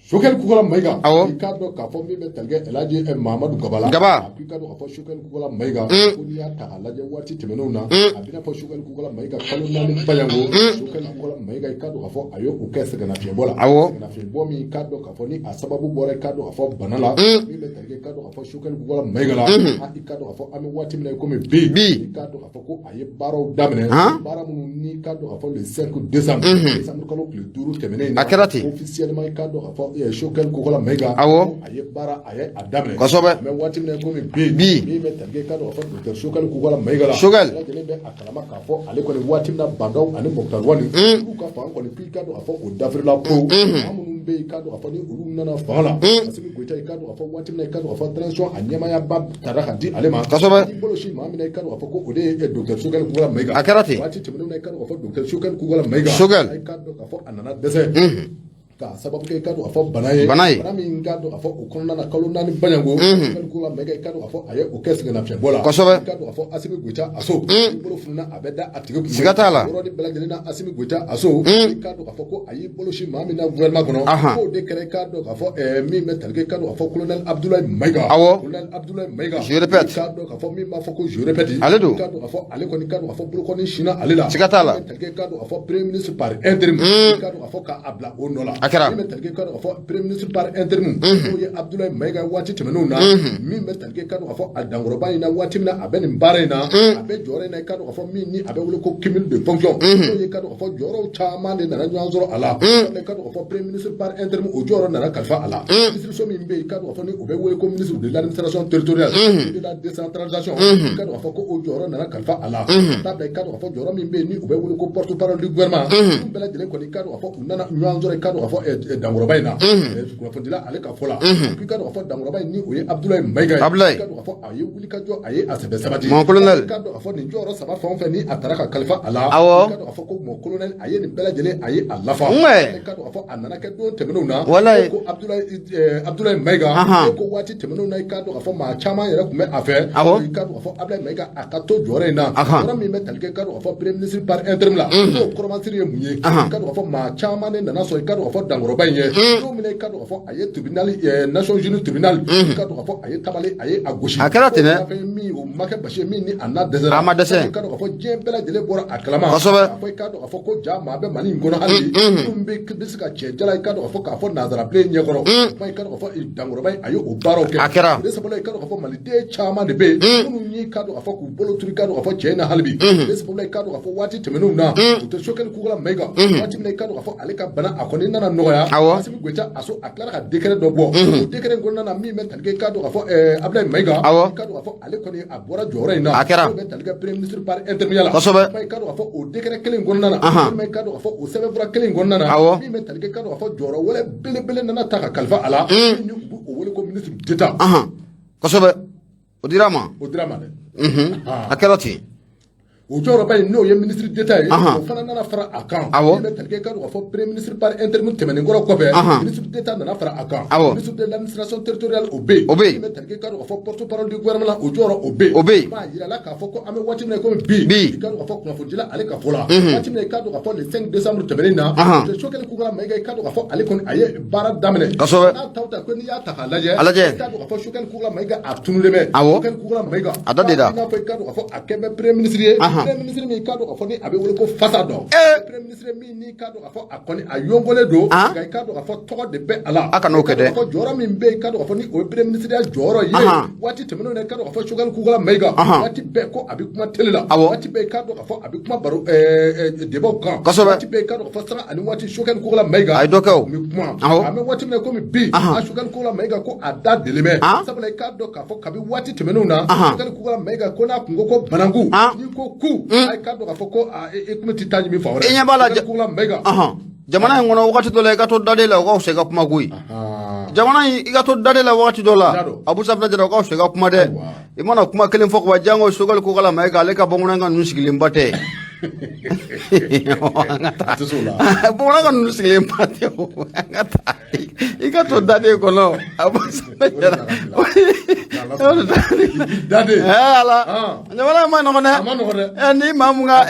Choguel Kokala Mayiga. Awɔ. I k'a dɔn k'a fɔ min bɛ tali kɛ Elhaji Mahamadu Gaba la. Gaba. A ko i k'a dɔn k'a fɔ Choguel Kokala Mayiga. Ko n'i y'a ta k'a lajɛ waati tɛmɛnenw na. A bɛna fɔ Choguel Kokala Mayiga kalo 4 bayango. Choguel Kokala Mayiga, i k'a dɔn k'a fɔ a ye o kɛ sɛgɛnnafiɲɛbɔ la. Awɔ. Sɛgɛnnafiɲɛbɔ min, i k'a dɔn k'a fɔ ni a sababu bɔra, i k'a dɔn k'a fɔ bana la. Min bɛ tali kɛ, i k'a dɔn k'a fɔ Choguel Kokala Mayiga la. I k'a dɔn k'a fɔ an bɛ waati min na i komi bi. Bi. I k'a dɔn k'a fɔ ko a ye baaraw daminɛ. Baara minnu ni i k'a dɔn k'a fɔ le 5 décembre. Décembre kalo tile 5 tɛmɛnen in na. A kɛra ten. Officiellement, i k'a dɔn k'a fɔ Choguel Kokala Mayiga. Awɔ. A ye baara, a ye a daminɛ. Mais waati min na komi bi. Bi. Min bɛ tali kɛ, i k'a dɔn k'a fɔ docteur Choguel Kokala Mayiga la. Choguel. Bɛɛ lajɛlen bɛ a kalama k'a fɔ ale kɔni waati min na Bandaw ani Moctar Ouane. Olu ka fanga kɔni k'i k'a dɔn k'a fɔ o dafirila pewu. Maa minnu bɛ yen, i k'a dɔn k'a fɔ ni olu nana fanga la. Assimi Goïta, i k'a dɔn k'a fɔ waati min na, i k'a dɔn k'a fɔ transition a ɲɛmaayaba tara ka di ale ma. Kosɛbɛ. I bolo si maa min na, i k'a dɔn k'a fɔ ko o de ye docteur Choguel Kokala Mayiga. A kɛra ten. Waati tɛmɛnenw na, i k'a dɔn k'a fɔ docteur Choguel Kokala Mayiga. Choguel. I k'a dɔn k'a fɔ a nana dɛsɛ. K'a sababu kɛ, i k'a dɔn k'a fɔ bana ye. Bana ye. Bana min, i k'a dɔn k'a fɔ o kɔnɔna na kalo 4 baɲango. Choguel Kokala Mayiga, i k'a dɔn k'a fɔ a ye o kɛ sɛgɛnnafiɲɛbɔ la. Kosɛbɛ. I k'a dɔn k'a fɔ Assimi Goïta Aso. I bolo fununa a bɛ da a tigi kun. Siga t'a la. O yɔrɔnin bɛɛ lajɛlen na, Assimi Goïta Aso. I k'a dɔn k'a fɔ ko a y'i bolo si maa min na gouvernement kɔnɔ. K'o de kɛra, i k'a dɔn k'a fɔ min bɛ tali kɛ, i k'a dɔn k'a fɔ colonel Abdoulaye Mayiga. Awɔ. Colonel Abdoulaye Mayiga. Je répète. I k'a dɔn k'a fɔ min b'a fɔ ko je répète. Ale don. I k'a dɔn k'a fɔ ale kɔni, i k'a dɔn k'a fɔ bolokɔni sinna ale la. Siga t'a la. Min bɛ tali kɛ, i k'a dɔn k'a fɔ premier ministre par intérim. I k'a dɔn k'a fɔ k'a bila o nɔ la. A kɛra. Min bɛ tali kɛ, i k'a dɔn k'a fɔ premier ministre par intérim, n'o ye Abdoulaye Maïga, waati tɛmɛnenw na, min bɛ tali kɛ, i k'a dɔn k'a fɔ a dankɔrɔba in na, waati min na a bɛ nin baara in na, a bɛ jɔyɔrɔ in na, i k'a dɔn k'a fɔ min ni a bɛ wele ko cumul de fonction, n'o ye, i k'a dɔn k'a fɔ jɔyɔrɔw caman de nana ɲɔgɔn sɔrɔ a la. I k'a dɔn k'a fɔ premier ministre par intérim, o jɔyɔrɔ nana kalifa a la. Ministre min bɛ yen, i k'a dɔn k'a fɔ ni o bɛ wele ko ministre de l'administration territoriale et de la décentralisation, i k'a dɔn k'a fɔ ko o jɔyɔrɔ nana kalifa a la. Ka taa bila, i k'a dɔn k'a fɔ jɔyɔrɔ min bɛ yen ni o bɛ wele ko porte parole du gouvernement, ninnu bɛɛ lajɛlen kɔni, i k'a dɔn k'a fɔ u nana ɲɔgɔn sɔrɔ, i k'a dɔn k'a fɔ dankɔrɔba in na. Kunnafonidila ale ka fɔ la, k'i k'a dɔn k'a fɔ dankɔrɔba in ni o ye Abdoulaye Maïga ye. Abdoulaye. I k'a dɔn k'a fɔ a ye wulikajɔ, a ye a sɛbɛ sabati. Mon colonel. I k'a dɔn k'a fɔ nin jɔyɔrɔ saba fɛn o fɛn ni a taara ka kalifa a la, i k'a dɔn k'a fɔ ko mon colonel, a ye nin bɛɛ lajɛlen, a ye a lafa. I k'a dɔn k'a fɔ a nana kɛ don tɛmɛnenw na, ko Abdoulaye Maïga, ko waati tɛmɛnenw na, i k'a dɔn k'a fɔ maa caman yɛrɛ tun bɛ a fɛ, i k'a dɔn k'a fɔ Abdoulaye Maïga a ka to jɔyɔrɔ in na, yɔrɔ min bɛ tali kɛ, i k'a dɔn k'a fɔ premier ministre par intérim la, n'o kɔrɔmasiri ye mun ye? I k'a dɔn k'a fɔ maa caman de nana sɔrɔ, i k'a dɔn k'a fɔ dankɔrɔba in ye don min na, i k'a dɔn k'a fɔ a ye tribunal, Nations Unies tribunal, i k'a dɔn k'a fɔ a ye tabali, a ye a gosi. A kɛra ten dɛ. Fɛn min o ma kɛ basi ye, min ni a n'a dɛsɛra. A ma dɛsɛ. I k'a dɔn k'a fɔ diɲɛ bɛɛ lajɛlen bɔra a kalama k'a fɔ, i k'a dɔn k'a fɔ ko ja maa bɛ Mali in kɔnɔ hali bi minnu bɛ se ka cɛ jala, i k'a dɔn k'a fɔ nanzarabilen ɲɛkɔrɔ. Kuma, i k'a dɔn k'a fɔ dankɔrɔba in a ye o baaraw kɛ. A kɛra. O de sababu la, i k'a dɔn k'a fɔ maliden caman de bɛ yen minnu ye, i k'a dɔn k'a fɔ k'u bolo turu, i k'a dɔn k'a fɔ cɛ in na hali bi. O de sababu la, i k'a dɔn k'a fɔ waati tɛmɛnenw na, o tɛ Choguel Kokalla Maïga, waati min na, i k'a dɔn k'a fɔ ale ka bana a kɔni nana nɔgɔya, Assimi Goïta a so a tilara ka décret dɔ bɔ. O décret in kɔnɔna na, min bɛ tali kɛ, i k'a dɔn k'a fɔ Abdoulaye Maïga, i k'a dɔn k'a fɔ ale kɔni a bɔra jɔyɔrɔ in na. A kɛra. N'o bɛ tali kɛ premier ministre par intérim la. I k'a dɔn k'a fɔ o décret kelen in kɔnɔna na, walima i k'a dɔn k'a fɔ o sɛbɛnfura kelen in kɔnɔna na, min bɛ tali kɛ, i k'a dɔn k'a fɔ jɔyɔrɔ wɛrɛ belebele nana ta ka kalifa a la, min ni u b'o wele ko ministre d'État. Kosɛbɛ, o dira a ma. O dira a ma dɛ. A kɛra ten. O jɔyɔrɔba in, n'o ye ministre d'État ye, o fana nana fara a kan. Min bɛ tali kɛ, i k'a dɔn k'a fɔ premier ministre par intérim tɛmɛnen kɔrɔ kɔfɛ, ministre d'État nana fara a kan. Ministre de l'administration territoriale, o bɛ yen. O bɛ yen. Min bɛ tali kɛ, i k'a dɔn k'a fɔ porte parole du gouvernement, o jɔyɔrɔ o bɛ yen. O bɛ yen. B'a yira la k'a fɔ ko an bɛ waati min na komi bi, i k'a dɔn k'a fɔ kunnafonidila ale ka fɔ la, waati min na, i k'a dɔn k'a fɔ le 5 décembre tɛmɛnen na, Choguel Kokalla Maïga, i k'a dɔn k'a fɔ ale kɔni a ye baara daminɛ. N'a taw ta ko n'i y'a ta k'a lajɛ, A lajɛ. i k'a dɔn k'a fɔ Choguel Kokalla Maïga a tununnen bɛ. Choguel Kokalla Maïga A da de da. i n'a fɔ, i k'a dɔn k'a fɔ a kɛ bɛ premier ministre ye, premier ministre min, i k'a dɔn k'a fɔ ni a bɛ wele ko fasa dɔn, premier ministre min ni i k'a dɔn k'a fɔ a kɔni a yongolen don, nka i k'a dɔn k'a fɔ tɔgɔ de bɛ a la. A kan'o kɛ dɛ. I k'a dɔn k'a fɔ jɔyɔrɔ min bɛ yen, i k'a dɔn k'a fɔ ni o ye premier ministre ya jɔyɔrɔ ye, waati tɛmɛnenw na, i k'a dɔn k'a fɔ Choguel Kokalla Maïga, waati bɛɛ ko a bɛ kuma télé la, waati bɛɛ, i k'a dɔn k'a fɔ a bɛ kuma baro débat kan, waati bɛɛ, i k'a dɔn k'a fɔ sanga ani waati, Choguel Kokalla Maïga A ye dɔ kɛ o. a bɛ kuma. An bɛ waati min na komi bi, a Choguel Kokalla Maïga ko a da delen bɛ, sabula i k'a dɔn k'a fɔ kabi waati tɛmɛnenw na, Choguel Kokalla Maïga ko n'a kun ko ko bananku, n'i ko ku, i k'a dɔn k'a fɔ ko i kun tɛ taa ɲimi fan wɛrɛ. I ɲɛ b'a la. Choguel Kokalla Maïga. Jamana in kɔnɔ, wagati dɔ la, i ka to daden la, o ka fisa i ka kuma koyi. Jamana in, i ka to daden la wagati dɔ la, Abu Safinɛ Jara, o ka fisa i ka kuma dɛ. I mana kuma kelen fɔ ka ban, jango Choguel Kokalla Maïga, ale ka bamanankan ninnu sigilenba tɛ. An ka taa. Bamanankan ninnu sigilenba tɛ o. An ka taa, i ka to daden kɔnɔ, Abu Safinɛ Jara. Daden. Ala, jamana in ma nɔgɔn dɛ. A ma nɔgɔn dɛ. Ni maa mun ka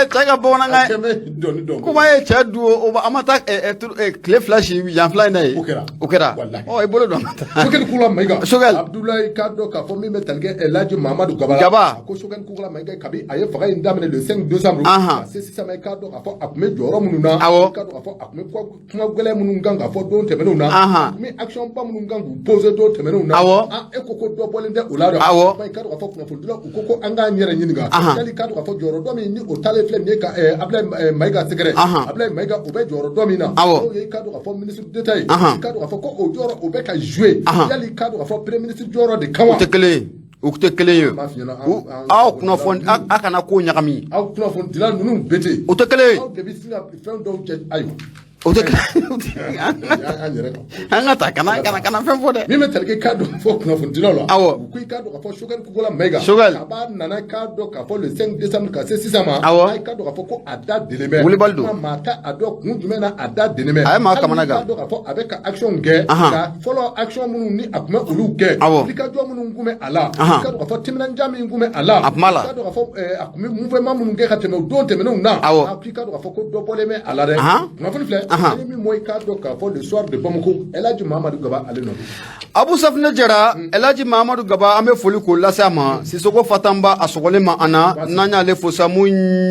cɛ ka bamanankan kuma ye cɛ du o, an ma taa tile 2 si yan fila in na yen. O kɛra. O kɛra. Walahi. I bolo don, an ka taa. Choguel Kokalla Maïga. Choguel. Abdoulaye, k'a dɔn k'a fɔ min bɛ tali kɛ El Hadji Mahamadou Gaba. Gaba. A ko Choguel Kokalla Maïga, kabi a ye fanga in daminɛ le 5 décembre, ka se sisan ma, i k'a dɔn k'a fɔ a tun bɛ jɔyɔrɔ minnu na, i k'a dɔn k'a fɔ a tun bɛ kuma gɛlɛn minnu kan k'a fɔ don tɛmɛnenw na, a tun bɛ action ba minnu kan k'u poser don tɛmɛnenw na, e ko ko dɔ bɔlen tɛ o la dɛ. I k'a dɔn k'a fɔ kunnafonidilaw u ko ko an k'an yɛrɛ ɲininka, yali i k'a dɔn k'a fɔ jɔyɔrɔ dɔ min ni o taalen filɛ nin ye ka Abdoulaye Maïga sɛgɛrɛ, Abdoulaye Maïga o bɛ jɔyɔrɔ dɔ min na, n'o ye, i k'a dɔn k'a fɔ ministre d'État ye, i k'a dɔn k'a fɔ ko o jɔyɔrɔ o bɛ ka jouer, yali i k'a dɔn k'a fɔ premier ministre jɔyɔrɔ de kan wa? O tɛ kelen ye. U tɛ kelen ye. Aw kunnafoni, a kana ko ɲagami. Aw kunnafonidila ninnu bɛ ten. O tɛ kelen ye. Aw de bɛ sin ka fɛn dɔw cɛ, ayiwa. O tɛ kelen. An ka taa, kana kana kana fɛn fɔ dɛ. Min bɛ tali kɛ, k'a dɔn fɔ kunnafonidilaw la. U ko i k'a dɔn k'a fɔ Choguel Kokalla Maïga. Choguel. A b'a nana k'a dɔn k'a fɔ le 5 décembre ka se sisan ma. I k'a dɔn k'a fɔ ko a da delen bɛ. Wulibali don. Maa t'a a dɔn kun jumɛn na a da delen bɛ. A ye maa kamana gan. Hali i k'a dɔn k'a fɔ a bɛ ka action kɛ. Ka fɔlɔ action minnu ni a tun bɛ olu kɛ. Wulikajɔ minnu tun bɛ a la. I k'a dɔn k'a fɔ timinandiya min tun bɛ a la. A tun b'a la. I k'a dɔn k'a fɔ a tun bɛ mouvement minnu kɛ ka tɛmɛ o don tɛmɛnenw na. A k'i k'a dɔn k'a fɔ ko dɔ bɔlen bɛ a la dɛ. Kunnafoni filɛ. An ye min bɔ, i k'a dɔn k'a fɔ Le Soir de Bamako, Elhaji Mahamadu Gaba, ale nɔ don. Abu Safinɛ Jara, Elhaji Mahamadu Gaba, an bɛ foli k'o lase a ma. Sisoko Fatanba, a sɔgɔlen ma an na. N'an y'ale fo sa, mun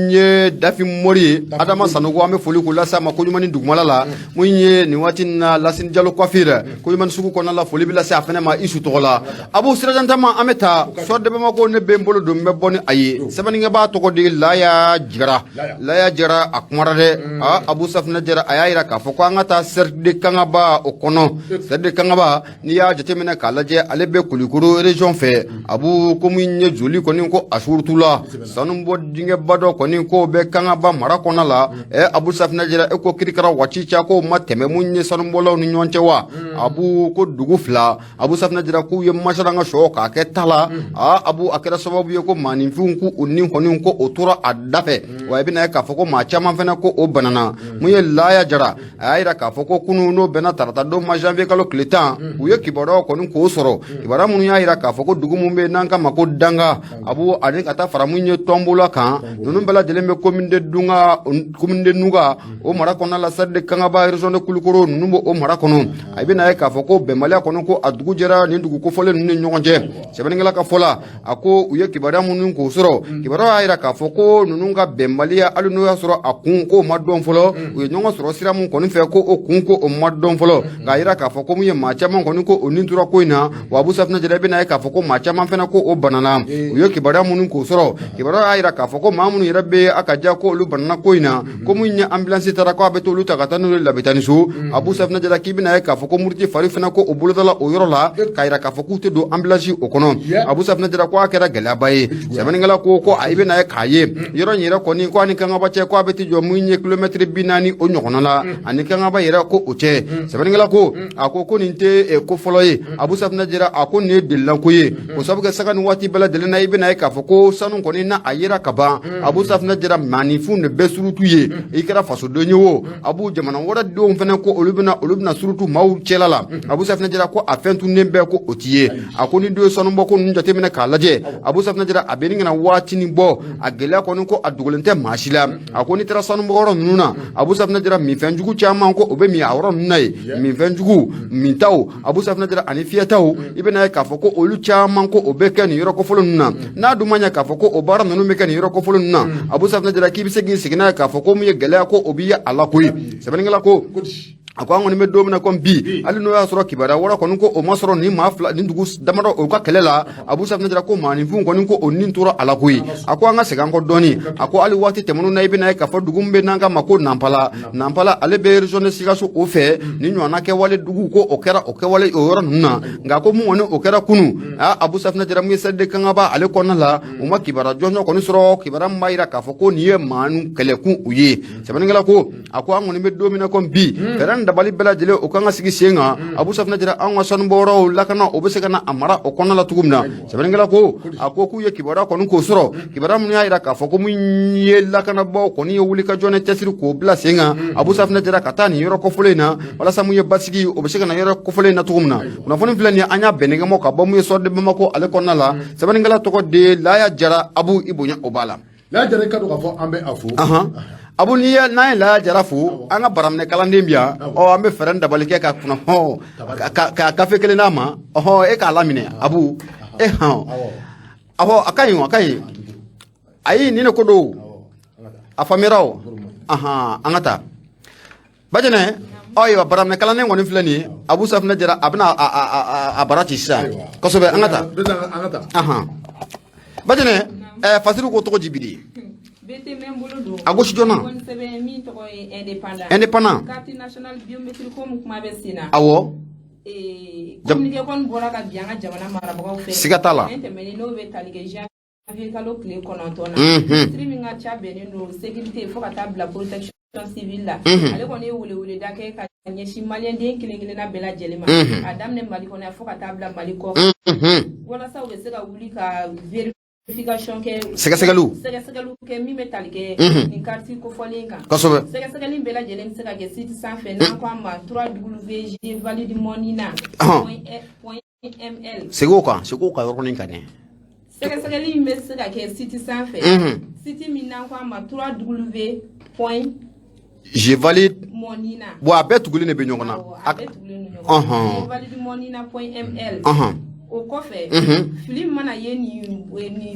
ye Dafi Mori ye, Adama Sanogo, an bɛ foli k'o lase a ma Koɲumani dugumala la. Mun ye nin waati in na Lasini Jalo coiffure, Koɲumani sugu kɔnɔna la, foli bɛ lase a fɛnɛ ma Isu tɔgɔ la. Abu Sirajantama, an bɛ taa Soir de Bamako. Ne bɛ n bolo don, n bɛ bɔ ni a ye. Sɛbɛnnikɛbaa tɔgɔ de ye Laya Jara. Laya Jara, a kumara dɛ. Aa, Abu Safinɛ Jara, a y'a jira k'a fɔ ko an ka taa cercle de Kangaba o kɔnɔ. Cercle de Kangaba, n'i y'a jateminɛ k'a lajɛ, ale bɛ Kulikoro région fɛ. Abu, ko min ye joli kɔni ko a surutula sanubɔ dingɛba dɔ kɔni k'o bɛ Kangaba mara kɔnɔ la. Ɛ, Abu Safinɛ Jara, e ko kirikara waati ca k'o ma tɛmɛ mun ye sanubɔlaw ni ɲɔgɔn cɛ wa? Abu, ko dugu fila, Abu Safinɛ Jara, k'u ye masara ka sɔ k'a kɛ ta la. Aa, Abu, a kɛra sababu ye ko maaninfinw ko u ni kɔni ko o tora a da fɛ. Wa i bɛna ye k'a fɔ ko maa caman fana ko o banana. Mun ye Laya Jara, a y'a jira k'a fɔ ko kunun, n'o bɛnna tarata don ma, janvier kalo tile 10, u ye kibaruyaw kɔni k'o sɔrɔ, kibaruya minnu y'a jira k'a fɔ ko dugu min bɛ yen n'an k'a ma ko Danga, Abu, ani ka taa fara mun ye Tɔnbola kan, ninnu bɛɛ lajɛlen bɛ commune de Dunga, commune de Nuga, o mara kɔnɔna la, cercle de Kangaba, région de Kulukoro, ninnu b'o mara kɔnɔ. A bɛna ye k'a fɔ ko bɛnbaliya kɔni ko a dugu jɛra nin dugu kofɔlen ninnu ni ɲɔgɔn cɛ. Sɛbɛnnikɛla ka fɔ la, a ko u ye kibaruya minnu k'o sɔrɔ, kibaruya y'a jira k'a fɔ ko ninnu ka bɛnbaliya, hali n'o y'a sɔrɔ a kun k'o ma dɔn fɔlɔ, u ye ɲɔgɔn sɔrɔ sira mun kɔni fɛ, ko o kun ko o ma dɔn fɔlɔ, nka a jira k'a fɔ ko mun ye maa caman kɔni ko o nin tora ko in na. Wa Abu Safinɛ Jara, i bɛna ye k'a fɔ ko maa caman fana ko o banana. U ye kibaruya minnu k'o sɔrɔ, kibaruya y'a jira k'a fɔ ko maa minnu yɛrɛ bɛ a ka ja ko olu banana ko in na, ko mun ye ambulance taara ko a bɛ t'olu ta ka taa n'olu ye labitaniso. Abu Safinɛ Jara, k'i bɛna ye k'a fɔ ko muruti fari fana ko o bolodala o yɔrɔ la, k'a jira k'a fɔ k'u tɛ don ambulance o kɔnɔ. Abu Safinɛ Jara, ko a kɛra gɛlɛyaba ye. Sɛbɛnnikɛla ko a i bɛna ye k'a ye yɔrɔ in yɛrɛ kɔni ko a ni Kangaba cɛ, ko a bɛ t'i jɔ mun ye kilomɛtiri 40 o ɲɔgɔnna la, ani Kangaba yɛrɛ ko o cɛ. Sɛbɛnnikɛla ko a ko nin tɛ ko fɔlɔ ye. Abu Safinɛ Jara, a ko nin ye delilanko ye, o sabu kɛ saga ni waati bɛɛ lajɛlen na, i bɛna ye k'a fɔ ko sanu kɔni na a yera ka ban. Abu Safinɛ Jara, maaninfinw de bɛ surutu ye, i kɛra fasoden ye o, Abu, jamana wɛrɛ denw fana ko olu bɛna surutu maaw cɛla la. Abu Safinɛ Jara, ko a fɛn tunnen bɛɛ ko o ti ye. A ko ni dɔ ye sanubɔ ko ninnu jateminɛ k'a lajɛ, Abu Safinɛ Jara, a bɛ nin kana waatinin bɔ, a gɛlɛya kɔni ko a dogolen tɛ maa si la. A ko n'i taara sanubɔyɔrɔ ninnu na, Abu Safinɛ Jara, minfɛn jugu caman ko o bɛ min a yɔrɔ ninnu na yen, minfɛn jugu mintaw, Abu Safinɛ Jara, ani fiyɛtaw, i bɛna ye k'a fɔ ko olu caman ko o bɛ kɛ nin yɔrɔ kofɔlen ninnu na. N'a dun ma ɲɛ k'a fɔ ko o baara ninnu bɛ kɛ nin yɔrɔ kofɔlen ninnu na, Abu Safinɛ Jara, k'i bɛ se k'i sigi n'a ye k'a fɔ ko mun ye gɛlɛya ko o b'i ye a la koyi. Sɛbɛnnikɛla ko a ko an kɔni bɛ don min na komi bi, hali n'o y'a sɔrɔ kibaruya wɛrɛ kɔni ko o ma sɔrɔ nin maa fila nin dugu damadɔ o ka kɛlɛ la, Abu Safinɛ Jara, ko maaninfinw kɔni ko o nin tora a la koyi. A ko an ka segin an kɔ dɔɔni. A ko hali waati tɛmɛnenw na, i bɛna ye k'a fɔ dugu min bɛ n'an k'a ma ko Nanpala, Nanpala, ale bɛ région de Sikaso o fɛ, ni ɲɔgɔnna kɛwale dugu ko o kɛra o kɛwale o yɔrɔ ninnu na. Nka ko mun kɔni o kɛra kunun, aa, Abu Safinɛ Jara, mun ye cercle de Kangaba ale kɔnɔna la, u ma kibaruya jɔnjɔn kɔni sɔrɔ, kibaruya min b'a jira k'a fɔ ko nin ye maa kɛlɛkun u ye. Sɛbɛnnikɛla ko a ko an kɔni bɛ don min na komi bi, fɛɛrɛ ni dabali bɛɛ lajɛlen o kan ka sigi sen kan, Abu Safinɛ Jara, an ka sanubɔyɔrɔw lakana o bɛ se ka na a mara o kɔnɔna la cogo min na. Sɛbɛnnikɛla ko a ko k'u ye kibaruya kɔni k'o sɔrɔ, kibaruya minnu y'a jira k'a fɔ ko mun ye lakanabaaw kɔni ye wulikajɔ ni cɛsiri k'o bila sen kan, Abu Safinɛ Jara, ka taa nin yɔrɔ kofɔlen in na, walasa mun ye basigi o bɛ se ka na yɔrɔ kofɔlen in na cogo min na. Kunnafoni filɛ nin ye, an y'a bɛnnɛkɛmɔ ka bɔ mun ye Soir de Bamako ale kɔnɔna la. Sɛbɛnnikɛla tɔgɔ de ye Laya Jara. Abu, i bonya o b'a la. Laya Jara, i ka dɔn k'a fɔ an bɛ a fo. Abu, n'i ye n'an ye Laya Jara fo, an ka baraminɛ kalanden bi yan. Ɔ, an bɛ fɛɛrɛ ni dabali kɛ ka kunnafoni ka gafe kelen d'a ma. Ɔhɔn, e k'a laminɛ, Abu, e hɔn. Awɔ, a ka ɲi, a ka ɲi. Ayi, nin de ko don, a faamuyara o. Ahan, an ka taa Bajɛnɛ. Ɔ, ayiwa, baraminɛ kalanden kɔni filɛ nin ye, Abu Safinɛ Jara, a bɛna a bara ci sisan kosɛbɛ. An ka taa. An ka taa. Ahan, Bajɛnɛ, ɛ, Fasiru ko tɔgɔ ji bi de. BT bɛ n bolo don. A gosi joona. Kɔni sɛbɛn min tɔgɔ ye indépendant. Indépendant. Carte nationale biométrique ko min kuma bɛ sen na. Communiqué kɔni bɔra ka bin an ka jamana marabagaw fɛ. Siga t'a la. Tɛmɛnen tɛmɛnen n'o bɛ tali kɛ janvier kalo tile 9 na. Ministre min ka ca bɛnnen don sécurité fo ka taa bila protection civile la. Ale kɔni ye weleweleda kɛ ka ɲɛsin maliyɛnden kelen kelenna bɛɛ lajɛlen ma. A daminɛ Mali kɔnɔ yan fo ka taa bila Mali kɔ. Walasa u bɛ se ka wuli ka vérification kɛ. Sɛgɛsɛgɛliw. Sɛgɛsɛgɛliw kɛ min bɛ tali kɛ nin carte kofɔlen kan. Sɛgɛsɛgɛli bɛɛ lajɛlen bɛ se ka kɛ site sanfɛ n'an ko a ma 3W valide mon NINA point ml. Segin o kan, segin o kan yɔrɔnin kan dɛ. Sɛgɛsɛgɛli in bɛ se ka kɛ site sanfɛ. Site min n'an ko a ma 3W point Je valide mon NINA. Bon, a bɛɛ tugulen de bɛ ɲɔgɔn na. Awɔ, a bɛɛ tugulen don ɲɔgɔn na. Je valide mon NINA.ml. O kɔfɛ, fili mana ye nin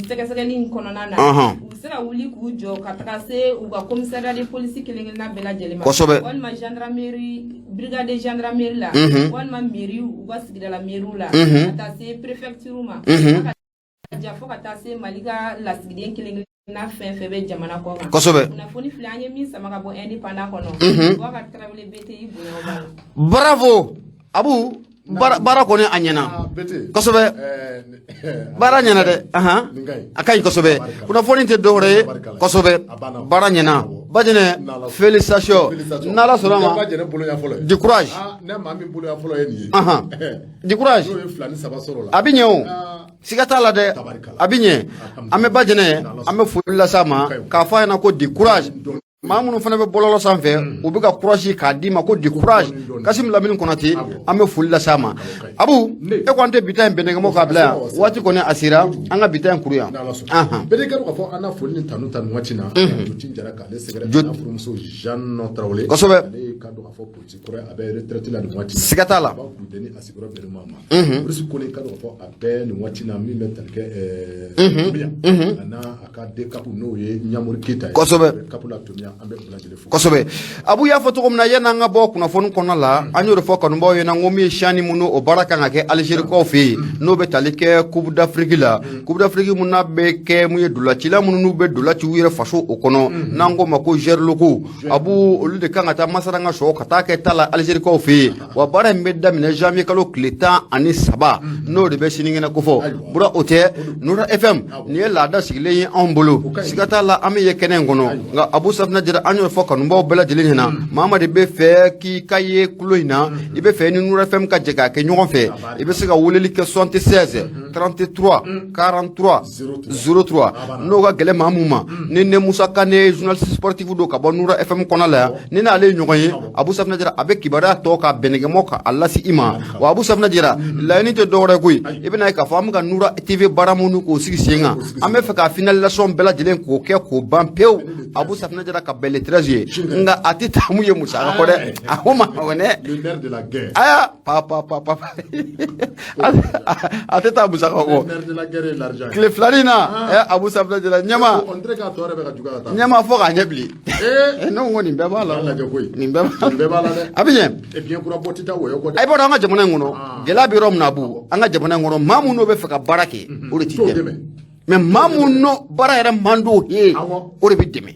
sɛgɛsɛgɛli in kɔnɔna na, u bɛ se ka wuli k'u jɔ ka taga se u ka commissariat de police kelen kelenna bɛɛ lajɛlen ma. Walima gendarmerie, brigade de gendarmerie la, walima mairie, u ka sigidala mairie la, ka taa se préfecture ma. Ka ja fo ka taa se Mali ka lasigiden kelen kelenna fɛn fɛn bɛ jamana kɔ kan. Kunnafoni filɛ, an ye min sama ka bɔ Indépendant kɔnɔ. Boubacar Tarawele, BTI bonya b'a la. Bravo Abu, baara kɔni a ɲɛna kosɛbɛ, baara ɲɛna dɛ, ahan, a ka ɲi kosɛbɛ. Kunnafoni tɛ dɔwɛrɛ ye kosɛbɛ, baara ɲɛna. Bajɛnɛ, félicitation, n'Ala sɔnna ma, du courage. Ahan, du courage, a bɛ ɲɛ o, siga t'a la dɛ, a bɛ ɲɛ. An bɛ Bajɛnɛ, an bɛ foli las'a ma k'a fɔ a ɲɛna ko du courage. Maa minnu fana bɛ bɔlɔlɔ sanfɛ, u bɛ ka courage k'a d'i ma ko du courage. Kasim Lamini Konate, an bɛ foli las'a ma. Abu, e ko an tɛ bi ta in bɛnɛkɛmɔ k'a bila yan, waati kɔni a sera, an ka bi ta in kuru yan. Bɛɛ kɛra k'a fɔ an na foli ni tanu ta nin waati na, Joti Jara k'ale sɛgɛrɛ, n'a furumuso Jeanne Tarawele. Ale ka dɔn k'a fɔ polisi kɔrɔ, a bɛ retraite la nin waati na. Siga t'a la. A b'a Kuluteni, a sigiyɔrɔ bɛnnen b'a ma. Polisi Kone, ka dɔn k'a fɔ a bɛɛ nin waati na min bɛ tali kɛ Tomiya, a n'a a ka DCAP, n'o ye Ɲamori Keyita ye. CAP la Tomiya, an bɛ u lajɛlen fo. Kosɛbɛ. Abu y'a fɔ cogo min na, yanni an ka bɔ kunnafoni kɔnɔna la, an y'o de fɔ kanubaw ɲɛna ko min ye siyani minnu, o baara kan ka kɛ Alizerikaw fɛ yen, n'o bɛ tali kɛ Coupe d'Afrique la. Coupe d'Afrique mun n'a bɛ kɛ mun ye, dolacila minnu n'u bɛ dolaci u yɛrɛ faso o kɔnɔ, n'an k'o ma ko joueurs locaux, Abu, olu de kan ka taa Masaranga sɔgɔ ka taa kɛ ta la Alizerikaw fɛ yen. Wa baara in bɛ daminɛ janvier kalo tile 13, n'o de bɛ sinikɛnɛ kofɔ. Bura, o tɛ Nura FM, nin ye laada sigilen ye anw bolo, siga t'a la, an bɛ ye kɛnɛ in kɔnɔ. Nka Abu Safinɛ Jara, an y'o fɔ kanubaw bɛɛ lajɛlen ɲɛna, maa ma de bɛ fɛ k'i ka ye kulo in na, i bɛ fɛ ni Nura FM ka jɛ k'a kɛ ɲɔgɔn fɛ, i bɛ se ka weleli kɛ 76 33 43 03. N'o ka gɛlɛn maa mun ma, ni ne Musa Kane, journaliste sportif don ka bɔ Nura FM kɔnɔ la yan, ni n'ale ye ɲɔgɔn ye, Abu Safinɛ Jara, a bɛ kibaruya tɔ ka bɛnɛgɛmɔ ka a lase i ma. Wa Abu Safinɛ Jara, laɲini tɛ dɔwɛrɛ koyi, i bɛna ye k'a fɔ an bɛ ka Nura TV baara minnu k'o sigi sen kan, an bɛ fɛ ka finalisation bɛɛ lajɛlen k'o kɛ k'o ban pewu, Abu Safinɛ Jara, ka bɛn le 13 ye. Nka a tɛ taa mun ye musaka kɔ dɛ, a ko ma nɔgɔn dɛ, aya pa pa pa pa, a tɛ taa musaka kɔ. Tile filanin na, ɛ Abu Safinɛ Jara, ɲɛma ɲɛma fɔ k'a ɲɛ bilen. Ne ko nin bɛɛ b'a la, nin bɛɛ b'a la, a bɛ ɲɛ. A b'a dɔn, an ka jamana in kɔnɔ, gɛlɛya bɛ yɔrɔ min na, Abu, an ka jamana in kɔnɔ, maa minnu bɛ fɛ ka baara kɛ, o de t'i dɛmɛ, mais maa minnu n'o baara yɛrɛ man d'o ye, o de bɛ dɛmɛ.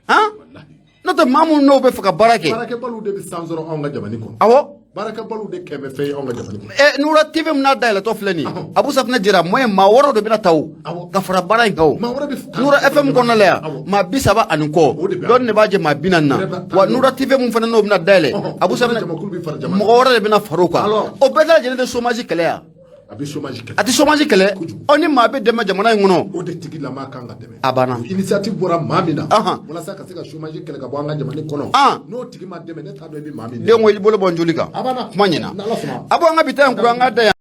Han, n'o tɛ, maa minnu n'o bɛ fɛ ka baara kɛ. Baarakɛbaliw de bɛ san sɔrɔ anw ka jamana kɔnɔ. Baarakɛbaliw de kɛmɛ fɛn ye anw ka jamana kɔnɔ. Ɛ, Nura TV min n'a dayɛlɛtɔ filɛ nin ye, Abu Safinɛ Jara, moyen maa wɔɔrɔ de bɛna ta o ka fara baara in kan o. Nura FM kɔnɔna la yan, maa 30 ani kɔ, dɔɔni de b'a jɛ maa 40 na. Wa Nura TV mun fana n'o bɛna dayɛlɛ, Abu Safinɛ, mɔgɔ wɛrɛ de bɛna fara o kan. O bɛɛ lajɛlen tɛ chômage kɛlɛ yan. A bɛ chômage kɛlɛ. A tɛ chômage kɛlɛ. Ɔ, ni maa bɛ dɛmɛ jamana in kɔnɔ, o de tigilama kan ka dɛmɛ. A banna. Initiative bɔra maa min na walasa ka se ka chômage kɛlɛ ka bɔ an ka jamana kɔnɔ, n'o tigi ma dɛmɛ, ne t'a dɔn i bɛ maa min dɛmɛ. Den ko i bolo bɔ n joli kan. A banna. Kuma ɲɛna. N'Ala sɔnna. A bɔ an ka bi ta in kura, an ka da yan.